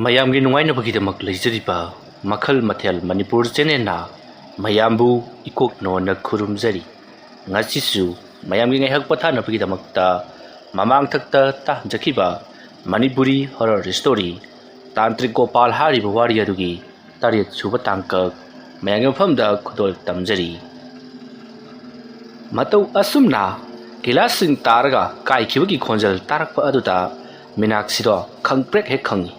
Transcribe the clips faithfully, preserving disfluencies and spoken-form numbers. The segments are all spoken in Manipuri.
ꯃꯌꯥꯝꯒꯤ ꯅꯨꯡꯉꯥꯏꯅꯕꯒꯤꯗꯃꯛ ꯂꯩꯖꯔꯤꯕ ꯃꯈꯜ ꯃꯊꯦꯜ ꯃꯅꯤꯄꯨꯔ ꯆꯦꯅꯦꯜꯅ ꯃꯌꯥꯝꯕꯨ ꯏꯀꯣꯛ ꯅꯣꯟꯅ ꯈꯨꯔꯨꯝꯖꯔꯤ꯫ ꯉꯁꯤꯁꯨ ꯃꯌꯥꯝꯒꯤ ꯉꯥꯏꯍꯥꯛ ꯄꯣꯊꯥꯅꯕꯒꯤꯗꯃꯛꯇ ꯃꯃꯥꯡꯊꯛꯇ ꯇꯥꯍꯟꯖꯈꯤꯕ ꯃꯅꯤꯄꯨꯔꯤ ꯍꯣꯔꯔ ꯁ꯭ꯇꯣꯔꯤ ꯇꯥꯟꯇ꯭ꯔꯤꯛ ꯒꯣꯄꯥꯜ ꯍꯥꯏꯔꯤꯕ ꯋꯥꯔꯤ ꯑꯗꯨꯒꯤ ꯇꯔꯦꯠ ꯁꯨꯕ ꯇꯥꯡꯀꯛ ꯃꯌꯥꯝꯒꯤ ꯃꯐꯝꯗ ꯈꯨꯗꯣꯜ ꯇꯝꯖꯔꯤ꯫ ꯃꯇꯧ ꯑꯁꯨꯝꯅ ꯒꯤꯂꯥꯁꯁꯤꯡ ꯇꯥꯔꯒ ꯀꯥꯏꯈꯤꯕꯒꯤ ꯈꯣꯟꯖꯦꯜ ꯇꯥꯔꯛꯄ ꯑꯗꯨꯗ ꯃꯤꯅꯥꯛꯁꯤꯗꯣ ꯈꯪꯄ꯭ꯔꯦꯛ ꯍꯦꯛ ꯈꯪꯉꯤ꯫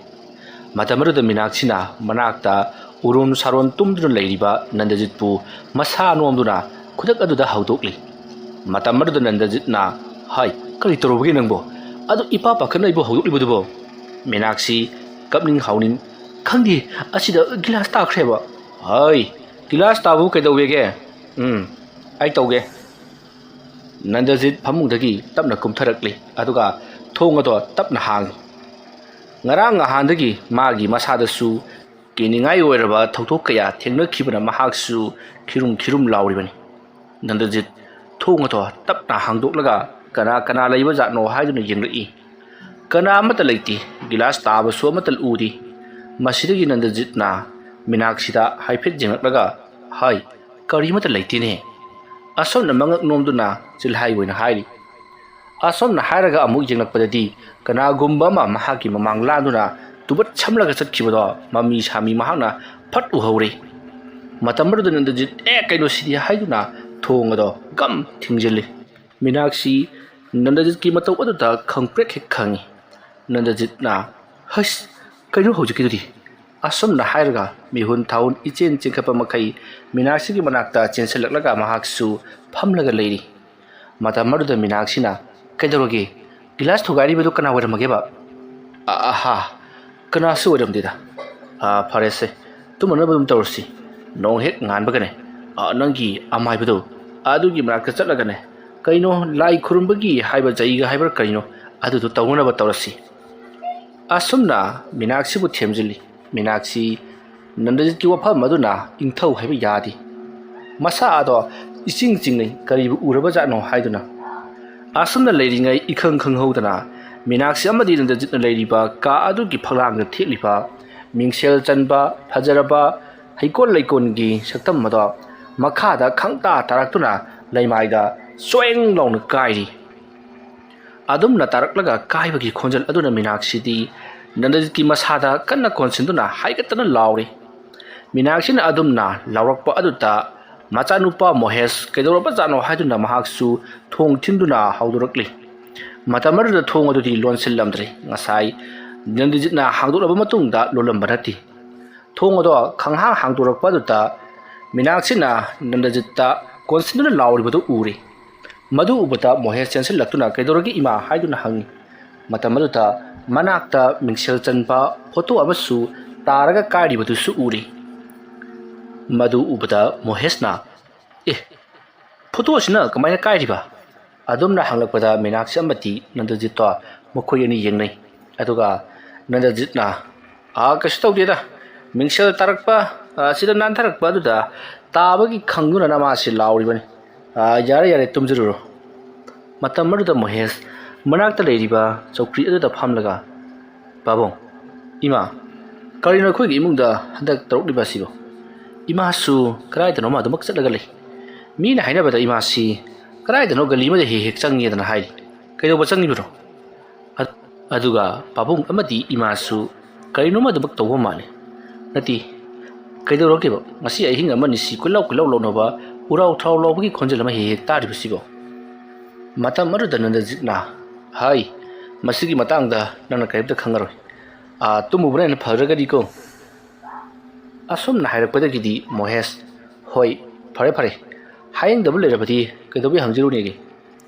ꯃꯇꯝ ꯑꯗꯨꯗ ꯃꯤꯅꯥꯛꯁꯤꯅ ꯃꯅꯥꯛꯇ ꯎꯔꯣꯟ ꯁꯥꯔꯣꯟ ꯇꯨꯝꯗꯨꯅ ꯂꯩꯔꯤꯕ ꯅꯟꯗꯖꯤꯠꯄꯨ ꯃꯁꯥ ꯅꯣꯝꯗꯨꯅ ꯈꯨꯗꯛ ꯑꯗꯨꯗ ꯍꯧꯗꯣꯛꯂꯤ꯫ ꯃꯇꯝ ꯑꯗꯨꯗ ꯅꯟꯗꯖꯤꯠꯅ, "ꯍꯥꯏ, ꯀꯔꯤ ꯇꯧꯔꯨꯕꯒꯦ ꯅꯪꯕꯣ? ꯑꯗꯨ ꯏꯄꯥ ꯄꯥꯈꯠꯅ ꯑꯩꯕꯨ ꯍꯧꯗꯣꯛꯂꯤꯕꯗꯨꯕꯣ?" ꯃꯤꯅꯥꯛꯁꯤ ꯀꯞꯅꯤꯡ ꯍꯥꯎꯅꯤꯡ, "ꯈꯪꯗꯦ, ꯑꯁꯤꯗ ꯒꯤꯂꯥꯁ ꯇꯥꯈ꯭ꯔꯦꯕ꯫" "ꯍꯥꯏ, ꯒꯤꯂꯥꯁ ꯇꯥꯕꯨ ꯀꯩꯗꯧꯋꯦꯒꯦ?" "ꯎꯝ, ꯑꯩ ꯇꯧꯒꯦ꯫" ꯅꯟꯗꯖꯤꯠ ꯐꯃꯨꯡꯗꯒꯤ ꯇꯞꯅ ꯀꯨꯝꯊꯔꯛꯂꯤ, ꯑꯗꯨꯒ ꯊꯣꯡ ꯑꯗꯣ ꯇꯞꯅ ꯍꯥꯡꯉꯤ꯫ ꯉꯔꯥꯡ ꯅꯍꯥꯟꯗꯒꯤ ꯃꯥꯒꯤ ꯃꯁꯥꯗꯁꯨ ꯀꯤꯅꯤꯡꯉꯥꯏ ꯑꯣꯏꯔꯕ ꯊꯧꯗꯣꯛ ꯀꯌꯥ ꯊꯦꯡꯅꯈꯤꯕꯅ ꯃꯍꯥꯛꯁꯨ ꯈꯤꯔꯨꯝ ꯈꯤꯔꯨꯝ ꯂꯥꯎꯔꯤꯕꯅꯤ꯫ ꯅꯟꯗꯖꯤꯠ ꯊꯣꯡ ꯑꯗꯣ ꯇꯞꯅ ꯍꯥꯡꯗꯣꯛꯂꯒ ꯀꯅꯥ ꯀꯅꯥ ꯂꯩꯕ ꯖꯥꯠꯅꯣ ꯍꯥꯏꯗꯨꯅ ꯌꯦꯡꯂꯛꯏ꯫ ꯀꯅꯥ ꯑꯃꯠꯇ ꯂꯩꯇꯦ꯫ ꯒꯤꯂꯥꯁ ꯇꯥꯕꯁꯨ ꯑꯃꯠꯇ ꯎꯗꯦ꯫ ꯃꯁꯤꯗꯒꯤ ꯅꯟꯗꯖꯤꯠꯅ ꯃꯤꯅꯥꯛꯁꯤꯗ ꯍꯥꯏꯐꯦꯠ ꯌꯦꯡꯂꯛꯂꯒ, "ꯍꯥꯏ, ꯀꯔꯤ ꯑꯃꯠꯇ ꯂꯩꯇꯦꯅꯦ꯫" ꯑꯁꯣꯝꯅ ꯃꯉꯛ ꯅꯣꯝꯗꯨꯅ ꯆꯤꯜꯍꯥꯏ ꯑꯣꯏꯅ ꯍꯥꯏꯔꯤ꯫ ꯑꯁꯣꯝꯅ ꯍꯥꯏꯔꯒ ꯑꯃꯨꯛ ꯌꯦꯡꯂꯛꯄꯗꯗꯤ ꯀꯅꯥꯒꯨꯝꯕ ꯑꯃ ꯃꯍꯥꯛꯀꯤ ꯃꯃꯥꯡ ꯂꯥꯟꯗꯨꯅ ꯇꯨꯕꯠ ꯁꯝꯂꯒ ꯆꯠꯈꯤꯕꯗꯣ ꯃꯃꯤ ꯁꯥꯃꯤ ꯃꯍꯥꯛꯅ ꯐꯠ ꯎꯍꯧꯔꯦ꯫ ꯃꯇꯝ ꯑꯗꯨꯗ ꯅꯟꯗꯖꯤꯠ, "ꯑꯦ, ꯀꯩꯅꯣ ꯁꯤꯗꯤ?" ꯍꯥꯏꯗꯨꯅ ꯊꯣꯡ ꯑꯗꯣ ꯒꯝ ꯊꯤꯡꯖꯤꯜꯂꯤ꯫ ꯃꯤꯅꯥꯛꯁꯤ ꯅꯟꯗꯖꯤꯠꯀꯤ ꯃꯇꯧ ꯑꯗꯨꯗ ꯈꯪꯄ꯭ꯔꯦꯛ ꯍꯦꯛ ꯈꯪꯉꯤ꯫ ꯅꯟꯗꯖꯤꯠꯅ, "ꯍꯩꯁ, ꯀꯩꯅꯣ ꯍꯧꯖꯤꯛꯀꯤꯗꯨꯗꯤ?" ꯑꯁꯨꯝꯅ ꯍꯥꯏꯔꯒ ꯃꯤꯍꯨꯟ ꯊꯥꯍꯨꯟ ꯏꯆꯦꯟ ꯆꯦꯟꯈꯠꯄ ꯃꯈꯩ ꯃꯤꯅꯥꯛꯁꯤꯒꯤ ꯃꯅꯥꯛꯇ ꯆꯦꯟꯁꯤꯜꯂꯛꯂꯒ ꯃꯍꯥꯛꯁꯨ ꯐꯝꯂꯒ ꯂꯩꯔꯤ꯫ ꯃꯇꯝ ꯑꯗꯨꯗ ꯃꯤꯅꯥꯛꯁꯤꯅ, "ꯀꯩꯗꯧꯔꯒꯦ? ꯒꯤꯂꯥꯁ ꯊꯨꯒꯥꯏꯔꯤꯕꯗꯨ ꯀꯅꯥ ꯑꯣꯏꯔꯝꯃꯒꯦꯕ?" "ꯑ-, ꯑꯍꯥ, ꯀꯅꯥꯁꯨ ꯑꯣꯏꯔꯝꯗꯦꯗ꯫ ꯑ, ꯐꯔꯦꯁꯦ, ꯇꯨꯝꯅꯅꯕ ꯑꯗꯨꯝ ꯇꯧꯔꯁꯤ꯫ ꯅꯣꯡ ꯍꯦꯛ ꯉꯥꯟꯕꯒꯅꯦ, ꯑ, ꯅꯪꯒꯤ ꯑꯃꯥꯏꯕꯗꯣ ꯑꯗꯨꯒꯤ ꯃꯅꯥꯛꯇ ꯆꯠꯂꯒꯅꯦ, ꯀꯩꯅꯣ ꯂꯥꯏ ꯈꯨꯔꯨꯝꯕꯒꯤ ꯍꯥꯏꯕ ꯖꯩꯒ ꯍꯥꯏꯕ꯭ꯔꯥ ꯀꯔꯤꯅꯣ, ꯑꯗꯨꯗꯣ ꯇꯧꯅꯅꯕ ꯇꯧꯔꯁꯤ꯫" ꯑꯁꯨꯝꯅ ꯃꯤꯅꯥꯛꯁꯤꯕꯨ ꯊꯦꯝꯖꯤꯜꯂꯤ꯫ ꯃꯤꯅꯥꯛꯁꯤ ꯅꯟꯗꯖꯤꯠꯀꯤ ꯋꯥꯐꯝ ꯑꯗꯨꯅ ꯏꯪꯊꯧ ꯍꯥꯏꯕ ꯌꯥꯗꯦ꯫ ꯃꯁꯥ ꯑꯗꯣ ꯏꯆꯤꯡ ꯆꯤꯡꯅꯩ, ꯀꯔꯤꯕꯨ ꯎꯔꯕꯖꯥꯠꯅꯣ ꯍꯥꯏꯗꯨꯅ꯫ ꯑꯁꯨꯝꯅ ꯂꯩꯔꯤꯉꯩ ꯏꯈꯪ ꯈꯪꯍꯧꯗꯅ ꯃꯤꯅꯥꯛꯁꯤ ꯑꯃꯗꯤ ꯅꯟꯗꯖꯤꯠꯅ ꯂꯩꯔꯤꯕ ꯀꯥ ꯑꯗꯨꯒꯤ ꯐꯛꯂꯥꯡꯗ ꯊꯦꯠꯂꯤꯕ ꯃꯤꯡꯁꯦꯜ ꯆꯟꯕ ꯐꯖꯔꯕ ꯍꯩꯀꯣꯜ ꯂꯩꯀꯣꯜꯒꯤ ꯁꯛꯇꯝ ꯑꯗꯣ ꯃꯈꯥꯗ ꯈꯪꯇꯥ ꯇꯥꯔꯛꯇꯨꯅ ꯂꯩꯃꯥꯏꯗ ꯆꯣꯏꯡ ꯂꯥꯎꯅ ꯀꯥꯏꯔꯤ꯫ ꯑꯗꯨꯝꯅ ꯇꯥꯔꯛꯂꯒ ꯀꯥꯏꯕꯒꯤ ꯈꯣꯟꯖꯦꯜ ꯑꯗꯨꯅ ꯃꯤꯅꯥꯛꯁꯤꯗꯤ ꯅꯟꯗꯖꯤꯠꯀꯤ ꯃꯁꯥꯗ ꯀꯟꯅ ꯀꯣꯟꯁꯤꯟꯗꯨꯅ ꯍꯥꯏꯒꯠꯇꯅ ꯂꯥꯎꯔꯤ꯫ ꯃꯤꯅꯥꯛꯁꯤꯅ ꯑꯗꯨꯝꯅ ꯂꯥꯎꯔꯛꯄ ꯑꯗꯨꯗ ꯃꯆꯥꯅꯨꯄꯥ ꯃꯣꯍꯦꯁ ꯀꯩꯗꯧꯔꯕꯖꯥꯠꯅꯣ ꯍꯥꯏꯗꯨꯅ ꯃꯍꯥꯛꯁꯨ ꯊꯣꯡ ꯊꯤꯟꯗꯨꯅ ꯍꯧꯗꯣꯔꯛꯂꯤ꯫ ꯃꯇꯝ ꯑꯗꯨꯗ ꯊꯣꯡ ꯑꯗꯨꯗꯤ ꯂꯣꯟꯁꯤꯜꯂꯝꯗ꯭ꯔꯤ꯫ ꯉꯁꯥꯏ ꯅꯟꯗꯖꯤꯠꯅ ꯍꯥꯡꯗꯣꯛꯂꯕ ꯃꯇꯨꯡꯗ ꯂꯣꯜꯂꯝꯕ ꯅꯠꯇꯦ꯫ ꯊꯣꯡ ꯑꯗꯣ ꯈꯪꯍꯥꯡ ꯍꯥꯡꯗꯣꯔꯛꯄ ꯑꯗꯨꯗ ꯃꯤꯅꯥꯛꯁꯤꯅ ꯅꯟꯗꯖꯤꯠꯇ ꯀꯣꯟꯁꯤꯟꯗꯨꯅ ꯂꯥꯎꯔꯤꯕꯗꯨ ꯎꯔꯦ꯫ ꯃꯗꯨ ꯎꯕꯗ ꯃꯣꯍꯦꯁ ꯆꯦꯟꯁꯤꯜꯂꯛꯇꯨꯅ "ꯀꯩꯗꯧꯔꯒꯦ ꯏꯃꯥ?" ꯍꯥꯏꯗꯨꯅ ꯍꯪꯉꯤ꯫ ꯃꯇꯝ ꯑꯗꯨꯗ ꯃꯅꯥꯛꯇ ꯃꯤꯡꯁꯦꯜ ꯆꯟꯕ ꯐꯣꯇꯣ ꯑꯃꯁꯨ ꯇꯥꯔꯒ ꯀꯥꯏꯔꯤꯕꯗꯨꯁꯨ ꯎꯔꯤ꯫ ꯃꯗꯨ ꯎꯕꯗ ꯃꯣꯍꯦꯁꯅ, "ꯑꯦ, ꯐꯣꯇꯣ ꯑꯁꯤꯅ ꯀꯃꯥꯏꯅ ꯀꯥꯏꯔꯤꯕ?" ꯑꯗꯨꯝꯅ ꯍꯪꯂꯛꯄꯗ ꯃꯤꯅꯥꯛꯁꯤ ꯑꯃꯗꯤ ꯅꯟꯗꯖꯤꯠꯇꯣ ꯃꯈꯣꯏ ꯑꯅꯤ ꯌꯦꯡꯅꯩ꯫ ꯑꯗꯨꯒ ꯅꯟꯗꯖꯤꯠꯅ, "ꯑꯥ, ꯀꯩꯁꯨ ꯇꯧꯗꯦꯗ, ꯃꯤꯡꯁꯦꯜ ꯇꯥꯔꯛꯄ, ꯑꯥ, ꯑꯁꯤꯗ ꯅꯥꯟꯊꯔꯛꯄ ꯑꯗꯨꯗ ꯇꯥꯕꯒꯤ ꯈꯪꯗꯨꯅ ꯅꯃꯥꯁꯤ ꯂꯥꯎꯔꯤꯕꯅꯤ꯫ ꯑꯥ, ꯌꯥꯔꯦ, ꯌꯥꯔꯦ, ꯇꯨꯝꯖꯔꯨꯔꯣ꯫" ꯃꯇꯝ ꯑꯗꯨꯗ ꯃꯣꯍꯦꯁ ꯃꯅꯥꯛꯇ ꯂꯩꯔꯤꯕ ꯆꯧꯀ꯭ꯔꯤ ꯑꯗꯨꯗ ꯐꯝꯂꯒ, "ꯄꯥꯕꯨꯡ, ꯏꯃꯥ, ꯀꯔꯤꯅꯣ ꯑꯩꯈꯣꯏꯒꯤ ꯏꯃꯨꯡꯗ ꯍꯟꯗꯛ ꯇꯧꯔꯛꯂꯤꯕ ꯑꯁꯤꯕꯣ? ꯏꯃꯥꯁꯨ ꯀꯗꯥꯏꯗꯅꯣꯃ ꯑꯗꯨꯃꯛ ꯆꯠꯂꯒ ꯂꯩ꯫ ꯃꯤꯅ ꯍꯥꯏꯅꯕꯗ ꯏꯃꯥꯁꯤ ꯀꯗꯥꯏꯗꯅꯣ ꯒꯂꯤ ꯑꯃꯗ ꯍꯦꯛ ꯍꯦꯛ ꯆꯪꯉꯦꯗꯅ ꯍꯥꯏꯔꯤ꯫ ꯀꯩꯗꯧꯕ ꯆꯪꯉꯤꯕꯅꯣ?" ꯑ-, ꯑꯗꯨꯒ ꯄꯥꯕꯨꯡ ꯑꯃꯗꯤ ꯏꯃꯥꯁꯨ ꯀꯔꯤꯅꯣꯃ ꯑꯗꯨꯃꯛ ꯇꯧꯕ ꯃꯥꯜꯂꯤ꯫ "ꯅꯠꯇꯦ, ꯀꯩꯗꯧꯔꯒꯦꯕ? ꯉꯁꯤ ꯑꯍꯤꯡ ꯑꯃꯅꯤ ꯁꯤ ꯀꯣꯏꯂꯥꯎ ꯀꯣꯏꯂꯥꯎ ꯂꯥꯎꯅꯕ, ꯎꯔꯥꯎ ꯊꯔꯥꯎ ꯂꯥꯎꯕꯒꯤ ꯈꯣꯟꯖꯦꯜ ꯑꯃ ꯍꯦꯛ ꯍꯦꯛ ꯇꯥꯔꯤꯕꯁꯤꯕꯣ?" ꯃꯇꯝ ꯑꯗꯨꯗ ꯅꯟꯗꯖꯤꯠꯅ, "ꯍꯥꯏ, ꯃꯁꯤꯒꯤ ꯃꯇꯥꯡꯗ ꯅꯪꯅ ꯀꯔꯤꯝꯇ ꯈꯪꯉꯔꯣꯏ꯫ ꯑꯥ, ꯇꯨꯝꯃꯨꯕꯅ ꯍꯦꯟꯅ ꯐꯔꯒꯅꯤꯀꯣ꯫" ꯑꯁꯨꯝꯅ ꯍꯥꯏꯔꯛꯄꯗꯒꯤꯗꯤ ꯃꯣꯍꯦꯁ, "ꯍꯣꯏ, ꯐꯔꯦ, ꯐꯔꯦ꯫ ꯍꯥꯏꯅꯤꯡꯗꯕ ꯂꯩꯔꯕꯗꯤ ꯀꯩꯗꯧꯕꯩ ꯍꯪꯖꯔꯨꯅꯦꯒꯦ?"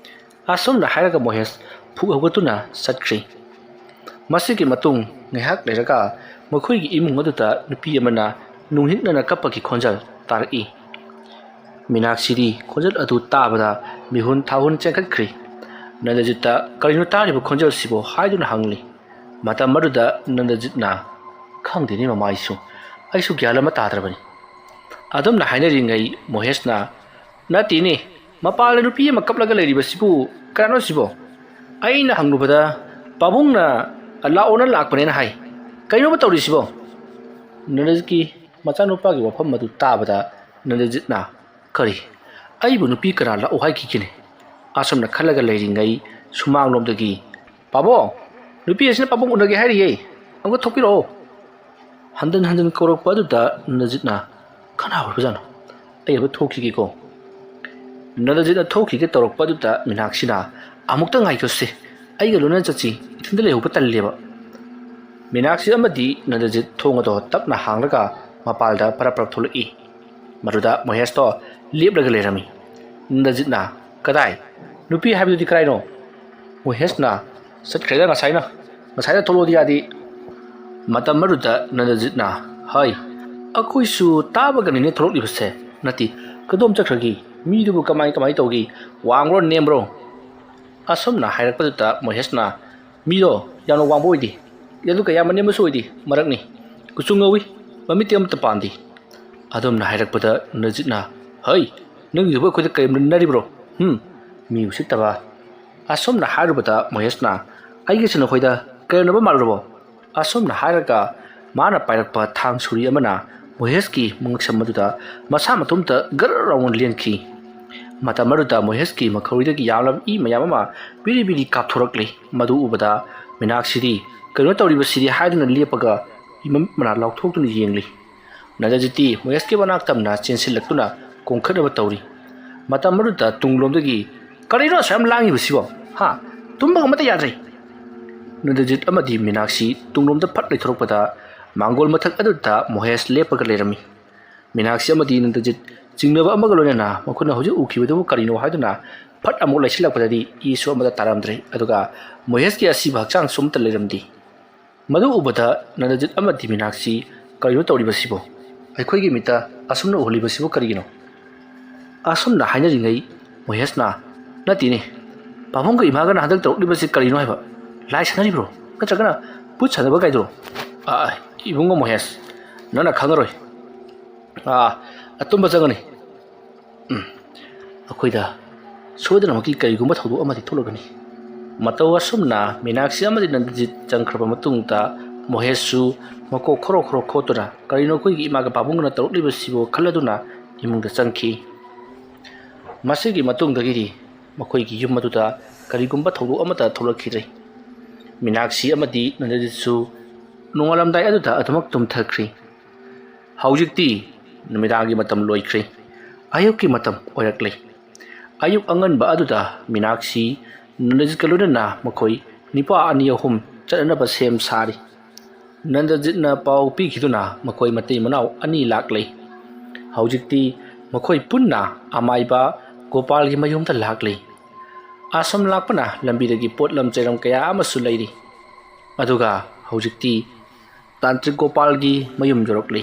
ꯑꯁꯨꯝꯅ ꯍꯥꯏꯔꯒ ꯃꯣꯍꯦꯁ ꯐꯨꯛ ꯍꯧꯒꯠꯇꯨꯅ ꯆꯠꯈ꯭ꯔꯤ꯫ ꯃꯁꯤꯒꯤ ꯃꯇꯨꯡ ꯉꯥꯏꯍꯥꯛ ꯂꯩꯔꯒ ꯃꯈꯣꯏꯒꯤ ꯏꯃꯨꯡ ꯑꯗꯨꯗ ꯅꯨꯄꯤ ꯑꯃꯅ ꯅꯨꯡꯍꯤꯛꯅꯅ ꯀꯞꯄꯒꯤ ꯈꯣꯟꯖꯦꯜ ꯇꯥꯔꯛꯏ꯫ ꯃꯤꯅꯥꯛꯁꯤꯗꯤ ꯈꯣꯟꯖꯦꯜ ꯑꯗꯨ ꯇꯥꯕꯗ ꯃꯤꯍꯨꯟ ꯊꯥꯍꯨꯟ ꯆꯦꯟꯈꯠꯈ꯭ꯔꯤ꯫ ꯅꯟꯗꯖꯤꯠꯇ, "ꯀꯔꯤꯅꯣ ꯇꯥꯔꯤꯕ ꯈꯣꯟꯖꯦꯜꯁꯤꯕꯨ?" ꯍꯥꯏꯗꯨꯅ ꯍꯪꯂꯤ꯫ ꯃꯇꯝ ꯑꯗꯨꯗ ꯅꯟꯗꯖꯤꯠꯅ, "ꯈꯪꯗꯦꯅꯦ ꯃꯃꯥ, ꯑꯩꯁꯨ, ꯑꯩꯁꯨ ꯒ꯭ꯌꯥꯟ ꯑꯃ ꯇꯥꯗ꯭ꯔꯕꯅꯤ꯫" ꯑꯗꯨꯝꯅ ꯍꯥꯏꯅꯔꯤꯉꯩ ꯃꯣꯍꯦꯁꯅ, "ꯅꯠꯇꯦꯅꯦ, ꯃꯄꯥꯟꯗ ꯅꯨꯄꯤ ꯑꯃ ꯀꯞꯂꯒ ꯂꯩꯔꯤꯕꯁꯤꯕꯨ ꯀꯅꯥꯅꯣ ꯁꯤꯕꯣ? ꯑꯩꯅ ꯍꯪꯂꯨꯕꯗ "ꯄꯥꯕꯨꯡꯅ ꯂꯥꯛꯑꯣꯅ ꯂꯥꯛꯄꯅꯦꯅ ꯍꯥꯏ꯫ ꯀꯩꯅꯣꯕ ꯇꯧꯔꯤꯁꯤꯕꯣ?" ꯅꯟꯗꯖꯤꯠꯀꯤ ꯃꯆꯥꯅꯨꯄꯥꯒꯤ ꯋꯥꯐꯝ ꯑꯗꯨ ꯇꯥꯕꯗ ꯅꯟꯗꯖꯤꯠꯅ, "ꯀꯔꯤ? ꯑꯩꯕꯨ ꯅꯨꯄꯤ ꯀꯅꯥ ꯂꯥꯛꯑꯣ ꯍꯥꯏꯈꯤꯒꯦꯅꯦ?" ꯑꯁꯨꯝꯅ ꯈꯜꯂꯒ ꯂꯩꯔꯤꯉꯩ ꯁꯨꯃꯥꯡꯂꯣꯝꯗꯒꯤ, "ꯄꯥꯕꯣ, ꯅꯨꯄꯤ ꯑꯁꯤꯅ ꯄꯥꯕꯨꯡ ꯎꯅꯒꯦ ꯍꯥꯏꯔꯤꯌꯦ, ꯑꯃꯨꯛꯇ ꯊꯣꯛꯄꯤꯔꯛꯑꯣ!" ꯍꯟꯖꯤꯟ ꯍꯟꯖꯤꯟ ꯀꯧꯔꯛꯄ ꯑꯗꯨꯗ ꯅꯟꯗꯖꯤꯠꯅ, "ꯀꯅꯥ ꯑꯣꯏꯕꯖꯥꯠꯅꯣ? ꯑꯩ ꯑꯃꯨꯛꯇ ꯊꯣꯛꯈꯤꯒꯦꯀꯣ!" ꯅꯟꯗꯖꯤꯠꯅ ꯊꯣꯛꯈꯤꯒꯦ ꯇꯧꯔꯛꯄ ꯑꯗꯨꯗ ꯃꯤꯅꯥꯛꯁꯤꯅ, "ꯑꯃꯨꯛꯇ ꯉꯥꯏꯈꯣꯁꯦ, ꯑꯩꯒ ꯂꯣꯏꯅꯅ ꯆꯠꯁꯤ, ꯏꯊꯟꯗ ꯂꯩꯍꯧꯕ ꯇꯜꯂꯦꯕ꯫" ꯃꯤꯅꯥꯛꯁꯤ ꯑꯃꯗꯤ ꯅꯟꯗꯖꯤꯠ ꯊꯣꯡ ꯑꯗꯣ ꯇꯞꯅ ꯍꯥꯡꯂꯒ ꯃꯄꯥꯜꯗ ꯄꯔꯞ ꯄꯔꯞ ꯊꯣꯛꯂꯛꯏ꯫ ꯃꯗꯨꯗ ꯃꯣꯍꯦꯁꯇꯣ ꯂꯦꯞꯂꯒ ꯂꯩꯔꯝꯃꯤ꯫ ꯅꯟꯗꯖꯤꯠꯅ, "ꯀꯗꯥꯏ? ꯅꯨꯄꯤ ꯍꯥꯏꯕꯗꯨꯗꯤ ꯀꯗꯥꯏꯅꯣ?" ꯃꯣꯍꯦꯁꯅ, "ꯆꯠꯈ꯭ꯔꯦꯗ ꯉꯁꯥꯏꯅ꯫ ꯉꯁꯥꯏꯅ ꯊꯣꯛꯂꯛꯑꯣꯗꯤ ꯌꯥꯗꯦ꯫" ꯃꯇꯝ ꯑꯗꯨꯗ ꯅꯟꯗꯖꯤꯠꯅ, "ꯍꯩ, ꯑꯩꯈꯣꯏꯁꯨ ꯇꯥꯕꯒꯅꯤꯅꯦ ꯊꯣꯛꯂꯛꯂꯤꯕꯁꯦ꯫ ꯅꯠꯇꯦ, ꯀꯗꯣꯝ ꯆꯠꯈ꯭ꯔꯒꯦ? ꯃꯤꯗꯨꯕꯨ ꯀꯃꯥꯏ ꯀꯃꯥꯏ ꯇꯧꯒꯦ? ꯋꯥꯡꯕ꯭ꯔꯣ ꯅꯦꯝꯕ꯭ꯔꯣ?" ꯑꯁꯨꯝꯅ ꯍꯥꯏꯔꯛꯄꯗꯨꯗ ꯃꯣꯍꯦꯁꯅ, "ꯃꯤꯗꯣ ꯌꯥꯝꯅ ꯋꯥꯡꯕ ꯑꯣꯏꯗꯦ, ꯑꯗꯨꯒ ꯌꯥꯝꯅ ꯅꯦꯝꯕꯁꯨ ꯑꯣꯏꯗꯦ, ꯃꯔꯛꯅꯤ꯫ ꯀꯨꯆꯨ ꯉꯧꯏ, ꯃꯃꯤꯠꯇꯤ ꯑꯃꯠꯇ ꯄꯥꯟꯗꯦ꯫" ꯑꯗꯨꯝꯅ ꯍꯥꯏꯔꯛꯄꯗ ꯅꯟꯗꯖꯤꯠꯅ, "ꯍꯩ, ꯅꯪꯒꯤꯗꯨꯕꯨ ꯑꯩꯈꯣꯏꯗ ꯀꯔꯦꯝꯅꯔꯤꯕ꯭ꯔꯣ? ꯍꯨꯝ, ꯃꯤ ꯎꯁꯤꯠꯇꯕ!" ꯑꯁꯨꯝꯅ ꯍꯥꯏꯔꯨꯕꯗ ꯃꯣꯍꯦꯁꯅ, "ꯑꯩꯒꯤꯁꯤ ꯅꯈꯣꯏꯗ ꯀꯔꯦꯝꯅꯕ ꯃꯥꯜꯂꯨꯔꯕꯣ?" ꯑꯁꯨꯝꯅ ꯍꯥꯏꯔꯒ ꯃꯥꯅ ꯄꯥꯏꯔꯛꯄ ꯊꯥꯡ ꯁꯨꯔꯤ ꯑꯃꯅ ꯃꯣꯍꯦꯁꯀꯤ ꯃꯉꯛꯁꯝ ꯑꯗꯨꯗ ꯃꯁꯥ ꯃꯇꯣꯝꯇ ꯒꯔ ꯂꯥꯎꯅ ꯂꯦꯟꯈꯤ꯫ ꯃꯇꯝ ꯑꯗꯨꯗ ꯃꯣꯍꯦꯁꯀꯤ ꯃꯈꯧꯔꯤꯗꯒꯤ ꯌꯥꯝꯂꯕ ꯏ ꯃꯌꯥꯝ ꯑꯃ ꯕꯤꯔꯤ ꯕꯤꯔꯤ ꯀꯥꯞꯊꯣꯔꯛꯂꯤ꯫ ꯃꯗꯨ ꯎꯕꯗ ꯃꯤꯅꯥꯛꯁꯤꯗꯤ, "ꯀꯩꯅꯣ ꯇꯧꯔꯤꯕꯁꯤꯗꯤ?" ꯍꯥꯏꯗꯨꯅ ꯂꯦꯞꯄꯒ ꯃꯃꯤꯠ ꯃꯅꯥ ꯂꯥꯎꯊꯣꯛꯇꯨꯅ ꯌꯦꯡꯂꯤ꯫ ꯅꯟꯗꯖꯤꯠꯇꯤ ꯃꯣꯍꯦꯁꯀꯤ ꯃꯅꯥꯛ ꯇꯝꯅ ꯆꯦꯟꯁꯤꯜꯂꯛꯇꯨꯅ ꯀꯣꯟꯈꯠꯅꯕ ꯇꯧꯔꯤ꯫ ꯃꯇꯝ ꯑꯗꯨꯗ ꯇꯨꯡꯂꯣꯝꯗꯒꯤ, "ꯀꯔꯤꯅꯣ ꯑꯁꯨꯛ ꯌꯥꯝ ꯂꯥꯡꯉꯤꯕꯁꯤꯕꯣ? ꯍꯥ? ꯇꯨꯝꯕꯒ ꯑꯃꯠꯇ ꯌꯥꯗ꯭ꯔꯦ!" ꯅꯟꯗꯖꯤꯠ ꯑꯃꯗꯤ ꯃꯤꯅꯥꯛꯁꯤ ꯇꯨꯡꯂꯣꯝꯗ ꯐꯠ ꯂꯩꯊꯣꯔꯛꯄꯗ ꯃꯥꯡꯒꯣꯜ ꯃꯊꯛ ꯑꯗꯨꯗ ꯃꯣꯍꯦꯁ ꯂꯦꯞꯄꯒ ꯂꯩꯔꯝꯃꯤ꯫ ꯃꯤꯅꯥꯛꯁꯤ ꯑꯃꯗꯤ ꯅꯟꯗꯖꯤꯠ ꯆꯤꯡꯅꯕ ꯑꯃꯒ ꯂꯣꯏꯅꯅ ꯃꯈꯣꯏꯅ ꯍꯧꯖꯤꯛ ꯎꯈꯤꯕꯗꯨꯕꯨ ꯀꯔꯤꯅꯣ ꯍꯥꯏꯗꯨꯅ ꯐꯠ ꯑꯃꯨꯛ ꯂꯩꯁꯤꯜꯂꯛꯄꯗꯗꯤ ꯏꯁꯨ ꯑꯃꯠꯇ ꯇꯥꯔꯝꯗ꯭ꯔꯦ꯫ ꯑꯗꯨꯒ ꯃꯣꯍꯦꯁꯀꯤ ꯑꯁꯤꯕ ꯍꯛꯆꯥꯡꯁꯨ ꯑꯃꯠꯇ ꯂꯩꯔꯝꯗꯦ꯫ ꯃꯗꯨ ꯎꯕꯗ ꯅꯟꯗꯖꯤꯠ ꯑꯃꯗꯤ ꯃꯤꯅꯥꯛꯁꯤ, "ꯀꯔꯤꯅꯣ ꯇꯧꯔꯤꯕꯁꯤꯕꯣ? ꯑꯩꯈꯣꯏꯒꯤ ꯃꯤꯠꯇ ꯑꯁꯨꯝꯅ ꯎꯍꯜꯂꯤꯕꯁꯤꯕꯨ ꯀꯔꯤꯒꯤꯅꯣ?" ꯑꯁꯨꯝꯅ ꯍꯥꯏꯅꯔꯤꯉꯩ ꯃꯣꯍꯦꯁꯅ, "ꯅꯠꯇꯦꯅꯦ, ꯄꯥꯕꯨꯡꯒ ꯏꯃꯥꯒꯅ ꯍꯟꯗꯛ ꯇꯧꯔꯛꯂꯤꯕꯁꯤ ꯀꯔꯤꯅꯣ ꯍꯥꯏꯕ? ꯂꯥꯏ ꯁꯥꯟꯅꯔꯤꯕ꯭ꯔꯣ? ꯅꯠꯇ꯭ꯔꯒꯅ ꯚꯨꯠ ꯁꯥꯟꯅꯕ ꯀꯥꯏꯗꯨꯔꯣ?" "ꯑꯥ, ꯏꯕꯨꯡꯉꯣ ꯃꯣꯍꯦꯁ, ꯅꯪꯅ ꯈꯪꯉꯔꯣꯏ꯫ ꯑꯥ, ꯑꯇꯨꯝꯕ ꯆꯪꯒꯅꯤ꯫ ꯎꯝ, ꯑꯩꯈꯣꯏꯗ ꯁꯣꯏꯗꯅꯃꯛꯀꯤ ꯀꯔꯤꯒꯨꯝꯕ ꯊꯧꯗꯣꯛ ꯑꯃꯗꯤ ꯊꯣꯛꯂꯒꯅꯤ꯫" ꯃꯇꯧ ꯑꯁꯨꯝꯅ ꯃꯤꯅꯥꯛꯁꯤ ꯑꯃꯗꯤ ꯅꯟꯗꯖꯤꯠ ꯆꯪꯈ꯭ꯔꯕ ꯃꯇꯨꯡꯗ, ꯃꯣꯍꯦꯁꯁꯨ ꯃꯀꯣꯛ ꯈꯣꯔꯣ ꯈꯣꯔꯣ ꯈꯣꯠꯇꯨꯅ, "ꯀꯔꯤꯅꯣ ꯑꯩꯈꯣꯏꯒꯤ ꯏꯃꯥꯒ ꯄꯥꯕꯨꯡꯒꯅ ꯇꯧꯔꯛꯂꯤꯕꯁꯤꯕꯨ?" ꯈꯜꯂꯗꯨꯅ ꯏꯃꯨꯡꯗ ꯆꯪꯈꯤ꯫ ꯃꯁꯤꯒꯤ ꯃꯇꯨꯡꯗꯒꯤꯗꯤ ꯃꯈꯣꯏꯒꯤ ꯌꯨꯝ ꯑꯗꯨꯗ ꯀꯔꯤꯒꯨꯝꯕ ꯊꯧꯗꯣꯛ ꯑꯃꯠꯇ ꯊꯣꯛꯂꯛꯈꯤꯗ꯭ꯔꯦ꯫ ꯃꯤꯅꯥꯛꯁꯤ ꯑꯃꯗꯤ ꯅꯟꯗꯖꯤꯠꯁꯨ ꯅꯣꯡꯉꯥꯜꯂꯝꯗꯥꯏ ꯑꯗꯨꯗ ꯑꯗꯨꯃꯛ ꯇꯨꯝꯊꯈ꯭ꯔꯤ꯫ ꯍꯧꯖꯤꯛꯇꯤ ꯅꯨꯃꯤꯗꯥꯡꯒꯤ ꯃꯇꯝ ꯂꯣꯏꯈ꯭ꯔꯦ꯫ ꯑꯌꯨꯛꯀꯤ ꯃꯇꯝ ꯑꯣꯏꯔꯛꯂꯦ꯫ ꯑꯌꯨꯛ ꯑꯉꯟꯕ ꯑꯗꯨꯗ ꯃꯤꯅꯥꯛꯁꯤ ꯅꯟꯗꯖꯤꯠꯀ ꯂꯣꯏꯅꯅ ꯃꯈꯣꯏ ꯅꯤꯄꯥ ꯑꯅꯤ ꯑꯍꯨꯝ ꯆꯠꯅꯅꯕ ꯁꯦꯝ ꯁꯥꯔꯤ꯫ ꯅꯟꯗꯖꯤꯠꯅ ꯄꯥꯎ ꯄꯤꯈꯤꯗꯨꯅ ꯃꯈꯣꯏ ꯃꯇꯩ ꯃꯅꯥꯎ ꯑꯅꯤ ꯂꯥꯛꯂꯦ꯫ ꯍꯧꯖꯤꯛꯇꯤ ꯃꯈꯣꯏ ꯄꯨꯟꯅ ꯑꯃꯥꯏꯕ ꯒꯣꯄꯥꯜꯒꯤ ꯃꯌꯨꯝꯗ ꯂꯥꯛꯂꯦ꯫ ꯑꯁꯣꯝ ꯂꯥꯛꯄꯅ ꯂꯝꯕꯤꯗꯒꯤ ꯄꯣꯠꯂꯝ ꯆꯩꯔꯝ ꯀꯌꯥ ꯑꯃꯁꯨ ꯂꯩꯔꯤ꯫ ꯑꯗꯨꯒ ꯍꯧꯖꯤꯛꯇꯤ ꯇꯥꯟꯇ꯭ꯔꯤꯛ ꯒꯣꯄꯥꯜꯒꯤ ꯃꯌꯨꯝ ꯌꯧꯔꯛꯂꯤ꯫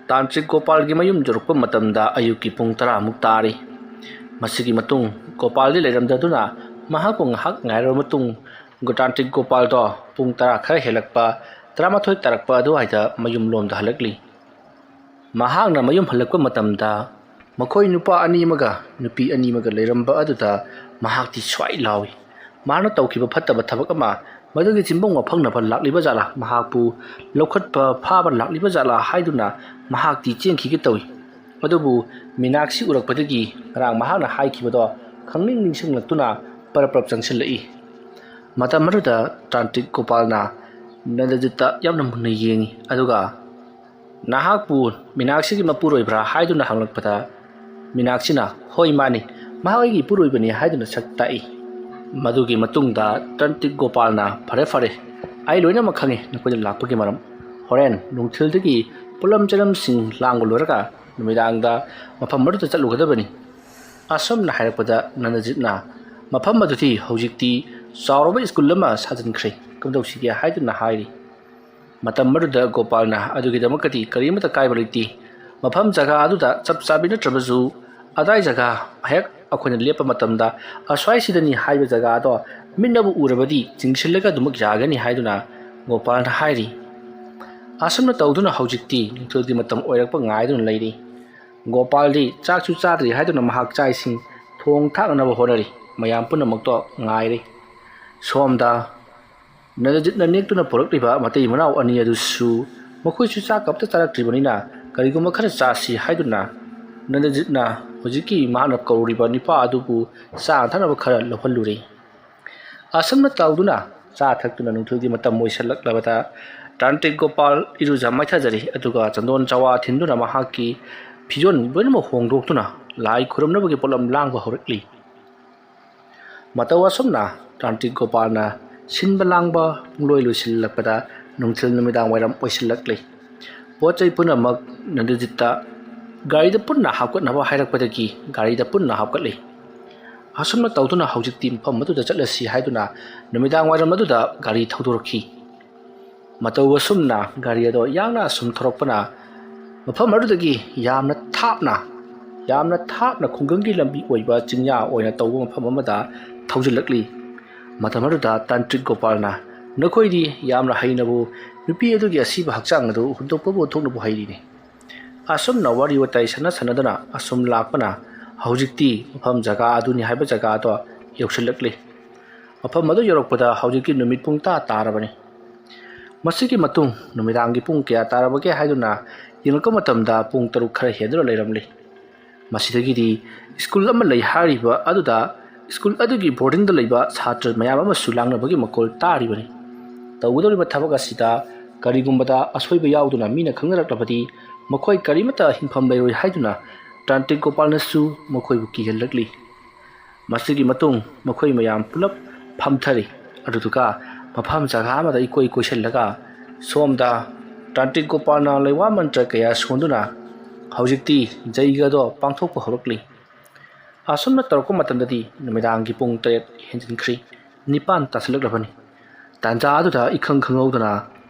ꯇꯥꯟꯇ꯭ꯔꯤꯛ ꯒꯣꯄꯥꯜꯒꯤ ꯃꯌꯨꯝ ꯌꯧꯔꯛꯄ ꯃꯇꯝꯗ ꯑꯌꯨꯛꯀꯤ ꯄꯨꯡ ꯇꯔꯥꯃꯨꯛ ꯇꯥꯔꯤ꯫ ꯃꯁꯤꯒꯤ ꯃꯇꯨꯡ ꯒꯣꯄꯥꯜꯗꯤ ꯂꯩꯔꯝꯗꯗꯨꯅ ꯃꯍꯥꯛꯄꯨ ꯉꯥꯏꯍꯥꯛ ꯉꯥꯏꯔꯕ ꯃꯇꯨꯡ, ꯇꯥꯟꯇ꯭ꯔꯤꯛ ꯒꯣꯄꯥꯜꯗꯣ ꯄꯨꯡ ꯇꯔꯥ ꯈꯔ ꯍꯦꯜꯂꯛꯄ, ꯇꯔꯥꯃꯥꯊꯣꯏ ꯇꯥꯔꯛꯄ ꯑꯗꯨꯋꯥꯏꯗ ꯃꯌꯨꯝ ꯂꯣꯝꯗ ꯍꯜꯂꯛꯂꯤ꯫ ꯃꯍꯥꯛꯅ ꯃꯌꯨꯝ ꯍꯜꯂꯛꯄ ꯃꯇꯝꯗ ꯃꯈꯣꯏ ꯅꯨꯄꯥ ꯑꯅꯤ ꯑꯃꯒ ꯅꯨꯄꯤ ꯑꯅꯤ ꯑꯃꯒ ꯂꯩꯔꯝꯕ ꯑꯗꯨꯗ ꯃꯍꯥꯛꯇꯤ ꯁ꯭ꯋꯥꯏ ꯂꯥꯎꯏ꯫ ꯃꯍꯥꯛꯅ ꯇꯧꯈꯤꯕ ꯐꯠꯇꯕ ꯊꯕꯛ ꯑꯃ ꯃꯗꯨꯒꯤ ꯆꯤꯟꯕꯧ ꯃꯐꯪꯅꯕ ꯂꯥꯛꯂꯤꯕ ꯖꯥꯠꯂꯥ, ꯃꯍꯥꯛꯄꯨ ꯂꯧꯈꯠꯄ ꯐꯥꯕ ꯂꯥꯛꯂꯤꯕ ꯖꯥꯠꯂꯥ ꯍꯥꯏꯗꯨꯅ ꯃꯍꯥꯛꯇꯤ ꯆꯦꯟꯈꯤꯒꯦ ꯇꯧꯏ꯫ ꯑꯗꯨꯕꯨ ꯃꯤꯅꯥꯛꯁꯤ ꯎꯔꯛꯄꯗꯒꯤ ꯉꯔꯥꯡ ꯃꯍꯥꯛꯅ ꯍꯥꯏꯈꯤꯕꯗꯣ ꯈꯪꯅꯤꯡ ꯅꯤꯡꯁꯤꯡꯂꯛꯇꯨꯅ ꯄꯔꯞ ꯄꯔꯞ ꯆꯪꯁꯤꯜꯂꯛꯏ꯫ ꯃꯇꯝ ꯑꯗꯨꯗ ꯇꯥꯟꯇ꯭ꯔꯤꯛ ꯒꯣꯄꯥꯜꯅ ꯅꯟꯗꯖꯤꯠꯇ ꯌꯥꯝꯅ ꯃꯨꯟꯅ ꯌꯦꯡꯏ, ꯑꯗꯨꯒ "ꯅꯍꯥꯛꯄꯨ ꯃꯤꯅꯥꯛꯁꯤꯒꯤ ꯃꯄꯨꯔꯣꯏꯕ꯭ꯔꯥ?" ꯍꯥꯏꯗꯨꯅ ꯍꯪꯂꯛꯄꯗ, ꯃꯤꯅꯥꯛꯁꯤꯅ, "ꯍꯣꯏ, ꯃꯥꯅꯤ, ꯃꯍꯥꯛ ꯑꯩꯒꯤ ꯏꯄꯨꯔꯣꯏꯕꯅꯤ" ꯍꯥꯏꯗꯨꯅ ꯁꯛ ꯇꯥꯛꯏ꯫ ꯃꯗꯨꯒꯤ ꯃꯇꯨꯡꯗ ꯇꯥꯟꯇ꯭ꯔꯤꯛ ꯒꯣꯄꯥꯜꯅ, "ꯐꯔꯦ, ꯐꯔꯦ, ꯑꯩ ꯂꯣꯏꯅꯃꯛ ꯈꯪꯉꯤ ꯅꯈꯣꯏꯅ ꯂꯥꯛꯄꯒꯤ ꯃꯔꯝ꯫ ꯍꯣꯔꯦꯟ ꯅꯨꯡꯊꯤꯜꯗꯒꯤ ꯄꯣꯠꯂꯝ ꯆꯅꯝꯁꯤꯡ ꯂꯥꯡꯕ ꯂꯣꯏꯔꯒ ꯅꯨꯃꯤꯗꯥꯡꯗ ꯃꯐꯝ ꯑꯗꯨꯗ ꯆꯠꯂꯨꯒꯗꯕꯅꯤ"꯫ ꯑꯁꯨꯝꯅ ꯍꯥꯏꯔꯛꯄꯗ ꯅꯟꯗꯖꯤꯠꯅ, "ꯃꯐꯝ ꯑꯗꯨꯗꯤ ꯍꯧꯖꯤꯛꯇꯤ ꯆꯥꯎꯔꯕ ꯁ꯭ꯀꯨꯜ ꯑꯃ ꯁꯥꯖꯤꯟꯈ꯭ꯔꯦ, ꯀꯝꯗꯧꯁꯤꯒꯦ?" ꯍꯥꯏꯗꯨꯅ ꯍꯥꯏꯔꯤ꯫ ꯃꯇꯝ ꯑꯗꯨꯗ ꯒꯣꯄꯥꯜꯅ, "ꯑꯗꯨꯒꯤꯗꯃꯛꯇꯗꯤ ꯀꯔꯤꯃꯠꯇ ꯀꯥꯏꯕ ꯂꯩꯇꯦ꯫ ꯃꯐꯝ ꯖꯒꯥ ꯑꯗꯨꯗ ꯆꯞ ꯆꯥꯕꯤ ꯅꯠꯇ꯭ꯔꯕꯁꯨ, ꯑꯗꯥꯏ ꯖꯒꯥ ꯍꯦꯛ ꯑꯩꯈꯣꯏꯅ ꯂꯦꯞꯄ ꯃꯇꯝꯗ ꯑꯁ꯭ꯋꯥꯏꯁꯤꯗꯅꯤ ꯍꯥꯏꯕ ꯖꯒꯥ ꯑꯗꯣ ꯃꯤꯠꯅꯕꯨ ꯎꯔꯕꯗꯤ ꯆꯤꯡꯁꯤꯜꯂꯒ ꯑꯗꯨꯃꯛ ꯌꯥꯒꯅꯤ" ꯍꯥꯏꯗꯨꯅ ꯒꯣꯄꯥꯜꯅ ꯍꯥꯏꯔꯤ꯫ ꯑꯁꯨꯝꯅ ꯇꯧꯗꯨꯅ ꯍꯧꯖꯤꯛꯇꯤ ꯅꯨꯡꯊꯤꯜꯒꯤ ꯃꯇꯝ ꯑꯣꯏꯔꯛꯄ ꯉꯥꯏꯗꯨꯅ ꯂꯩꯔꯤ꯫ ꯒꯣꯄꯥꯜꯗꯤ ꯆꯥꯛꯁꯨ ꯆꯥꯗ꯭ꯔꯤ ꯍꯥꯏꯗꯨꯅ ꯃꯍꯥꯛ ꯆꯥꯛ ꯏꯁꯤꯡ ꯊꯣꯡ ꯊꯥꯛꯅꯅꯕ ꯍꯣꯠꯅꯔꯤ꯫ ꯃꯌꯥꯝ ꯄꯨꯝꯅꯃꯛꯇꯣ ꯉꯥꯏꯔꯤ꯫ ꯁꯣꯝꯗ ꯅꯟꯗꯖꯤꯠꯅ ꯅꯦꯛꯇꯨꯅ ꯄꯨꯔꯛꯂꯤꯕ ꯃꯇꯩ ꯃꯅꯥꯎ ꯑꯅꯤ ꯑꯗꯨꯁꯨ ꯃꯈꯣꯏꯁꯨ ꯆꯥꯛ ꯑꯃꯇ ꯆꯥꯔꯛꯇ꯭ꯔꯤꯕꯅꯤꯅ, ꯀꯔꯤꯒꯨꯝꯕ ꯈꯔ ꯆꯥꯁꯤ ꯍꯥꯏꯗꯨꯅ ꯅꯟꯗꯖꯤꯠꯅ ꯍꯧꯖꯤꯛꯀꯤ ꯃꯍꯥꯛꯅ ꯀꯧꯔꯤꯕ ꯅꯨꯄꯥ ꯑꯗꯨꯕꯨ ꯆꯥꯅ ꯊꯛꯅꯕ ꯈꯔ ꯂꯧꯍꯜꯂꯨꯔꯦ꯫ ꯑꯁꯨꯝꯅ ꯇꯧꯗꯨꯅ ꯆꯥ ꯊꯛꯇꯨꯅ ꯅꯨꯡꯊꯤꯜꯒꯤ ꯃꯇꯝ ꯑꯣꯏꯁꯤꯜꯂꯛꯂꯕꯗ ꯇꯥꯟꯇ꯭ꯔꯤꯛ ꯒꯣꯄꯥꯜ ꯏꯔꯨꯖ ꯃꯥꯏꯊꯖꯔꯤ꯫ ꯑꯗꯨꯒ ꯆꯟꯗꯣꯟ ꯆꯋꯥ ꯊꯤꯟꯗꯨꯅ ꯃꯍꯥꯛꯀꯤ ꯐꯤꯖꯣꯜ ꯂꯣꯏꯅꯃꯛ ꯍꯣꯡꯗꯣꯛꯇꯨꯅ ꯂꯥꯏ ꯈꯨꯔꯨꯝꯅꯕꯒꯤ ꯄꯣꯠꯂꯝ ꯂꯥꯡꯕ ꯍꯧꯔꯛꯂꯤ꯫ ꯃꯇꯧ ꯑꯁꯨꯝꯅ ꯇꯥꯟꯇ꯭ꯔꯤꯛ ꯒꯣꯄꯥꯜꯅ ꯁꯤꯟꯕ ꯂꯥꯡꯕ ꯄꯨꯡꯂꯣꯏ ꯂꯣꯏꯁꯤꯜꯂꯛꯄꯗ ꯅꯨꯡꯊꯤꯜ ꯅꯨꯃꯤꯗꯥꯡ ꯋꯥꯏꯔꯝ ꯑꯣꯏꯁꯤꯜꯂꯛꯂꯤ꯫ ꯄꯣꯠ ꯆꯩ ꯄꯨꯝꯅꯃꯛ ꯅꯟꯗꯖꯤꯠꯇ ꯒꯥꯔꯤꯗ ꯄꯨꯟꯅ ꯍꯥꯞꯀꯠꯅꯕ ꯍꯥꯏꯔꯛꯄꯗꯒꯤ ꯒꯥꯔꯤꯗ ꯄꯨꯟꯅ ꯍꯥꯞꯀꯠꯂꯤ꯫ ꯑꯁꯨꯝꯅ ꯇꯧꯗꯨꯅ ꯍꯧꯖꯤꯛꯇꯤ ꯃꯐꯝ ꯑꯗꯨꯗ ꯆꯠꯂꯁꯤ ꯍꯥꯏꯗꯨꯅ ꯅꯨꯃꯤꯗꯥꯡ ꯋꯥꯏꯔꯝ ꯑꯗꯨꯗ ꯒꯥꯔꯤ ꯊꯧꯗꯣꯔꯛꯈꯤ꯫ ꯃꯇꯧ ꯑꯁꯨꯝꯅ ꯒꯥꯔꯤ ꯑꯗꯣ ꯌꯥꯡꯅ ꯑꯁꯨꯝ ꯊꯧꯔꯛꯄꯅ ꯃꯐꯝ ꯑꯗꯨꯗꯒꯤ ꯌꯥꯝꯅ ꯊꯥꯞꯅ, ꯌꯥꯝꯅ ꯊꯥꯞꯅ ꯈꯨꯡꯒꯪꯒꯤ ꯂꯝꯕꯤ ꯑꯣꯏꯕ ꯆꯤꯡꯌꯥ ꯑꯣꯏꯅ ꯇꯧꯕ ꯃꯐꯝ ꯑꯃꯗ ꯊꯧꯖꯤꯜꯂꯛꯂꯤ꯫ ꯃꯇꯝ ꯑꯗꯨꯗ ꯇꯥꯟꯇ꯭ꯔꯤꯛ ꯒꯣꯄꯥꯜꯅ, "ꯅꯈꯣꯏꯗꯤ ꯌꯥꯝꯅ ꯍꯩꯅꯕꯨ ꯅꯨꯄꯤ ꯑꯗꯨꯒꯤ ꯑꯁꯤꯕ ꯍꯛꯆꯥꯡ ꯑꯗꯨ ꯍꯨꯟꯗꯣꯛꯄꯕꯨ ꯊꯣꯛꯅꯕꯨ ꯍꯩꯔꯤꯅꯦ꯫" ꯑꯁꯨꯝꯅ ꯋꯥꯔꯤ ꯋꯥꯇꯥꯏ ꯁꯥꯟꯅ ꯁꯥꯟꯅꯗꯨꯅ ꯑꯁꯨꯝ ꯂꯥꯛꯄꯅ ꯍꯧꯖꯤꯛꯇꯤ ꯃꯐꯝ ꯖꯒꯥ ꯑꯗꯨꯅꯤ ꯍꯥꯏꯕ ꯖꯒꯥ ꯑꯗꯣ ꯌꯧꯁꯤꯜꯂꯛꯂꯤ꯫ ꯃꯐꯝ ꯑꯗꯨ ꯌꯧꯔꯛꯄꯗ ꯍꯧꯖꯤꯛꯀꯤ ꯅꯨꯃꯤꯠ ꯄꯨꯡ ꯇꯔꯥ ꯇꯥꯔꯕꯅꯤ꯫ ꯃꯁꯤꯒꯤ ꯃꯇꯨꯡ ꯅꯨꯃꯤꯗꯥꯡꯒꯤ ꯄꯨꯡ ꯀꯌꯥ ꯇꯥꯔꯕꯒꯦ ꯍꯥꯏꯗꯨꯅ ꯌꯦꯡꯂꯛꯄ ꯃꯇꯝꯗ ꯄꯨꯡ ꯇꯔꯨꯛ ꯈꯔ ꯍꯦꯟꯗꯨꯅ ꯂꯩꯔꯝꯂꯤ꯫ ꯃꯁꯤꯗꯒꯤꯗꯤ ꯁ꯭ꯀꯨꯜ ꯑꯃ ꯂꯩ ꯍꯥꯏꯔꯤꯕ ꯑꯗꯨꯗ ꯁ꯭ꯀꯨꯜ ꯑꯗꯨꯒꯤ ꯕꯣꯔꯗꯤꯡꯗ ꯂꯩꯕ ꯁꯥꯇ꯭ꯔ ꯃꯌꯥꯝ ꯑꯃꯁꯨ ꯂꯥꯡꯅꯕꯒꯤ ꯃꯈꯣꯜ ꯇꯥꯔꯤꯕꯅꯤ꯫ ꯇꯧꯒꯗꯧꯔꯤꯕ ꯊꯕꯛ ꯑꯁꯤꯗ ꯀꯔꯤꯒꯨꯝꯕꯗ ꯑꯁꯣꯏꯕ ꯌꯥꯎꯗꯨꯅ ꯃꯤꯅ ꯈꯪꯅꯔꯛꯂꯕꯗꯤ ꯃꯈꯣꯏ ꯀꯔꯤꯃꯠꯇ ꯍꯤꯡꯐꯝ ꯂꯩꯔꯣꯏ ꯍꯥꯏꯗꯨꯅ ꯇꯥꯟꯇ꯭ꯔꯤꯛ ꯒꯣꯄꯥꯜꯅꯁꯨ ꯃꯈꯣꯏꯕꯨ ꯀꯤꯍꯜꯂꯛꯂꯤ꯫ ꯃꯁꯤꯒꯤ ꯃꯇꯨꯡ ꯃꯈꯣꯏ ꯃꯌꯥꯝ ꯄꯨꯂꯞ ꯐꯝꯊꯔꯤ꯫ ꯑꯗꯨꯗꯨꯒ ꯃꯐꯝ ꯖꯒꯥ ꯑꯃꯗ ꯏꯀꯣꯏ ꯀꯣꯏꯁꯤꯜꯂꯒ ꯁꯣꯝꯗ ꯇꯥꯟꯇ꯭ꯔꯤꯛ ꯒꯣꯄꯥꯜꯅ ꯂꯩꯋꯥ ꯃꯟꯇ꯭ꯔ ꯀꯌꯥ ꯁꯣꯟꯗꯨꯅ ꯍꯧꯖꯤꯛꯇꯤ ꯖꯩꯒꯗꯣ ꯄꯥꯡꯊꯣꯛꯄ ꯍꯧꯔꯛꯂꯤ꯫ ꯑꯁꯨꯝꯅ ꯇꯧꯔꯛꯄ ꯃꯇꯝꯗꯗꯤ ꯅꯨꯃꯤꯗꯥꯡꯒꯤ ꯄꯨꯡ ꯇꯔꯦꯠ ꯍꯦꯟꯖꯤꯟꯈ꯭ꯔꯤ꯫ ꯅꯤꯄꯥꯟ ꯇꯥꯁꯤꯜꯂꯛꯂꯕꯅꯤ꯫ ꯇꯥꯟꯖꯥ ꯑꯗꯨꯗ ꯏꯈꯪ ꯈꯪꯍꯧꯗꯅ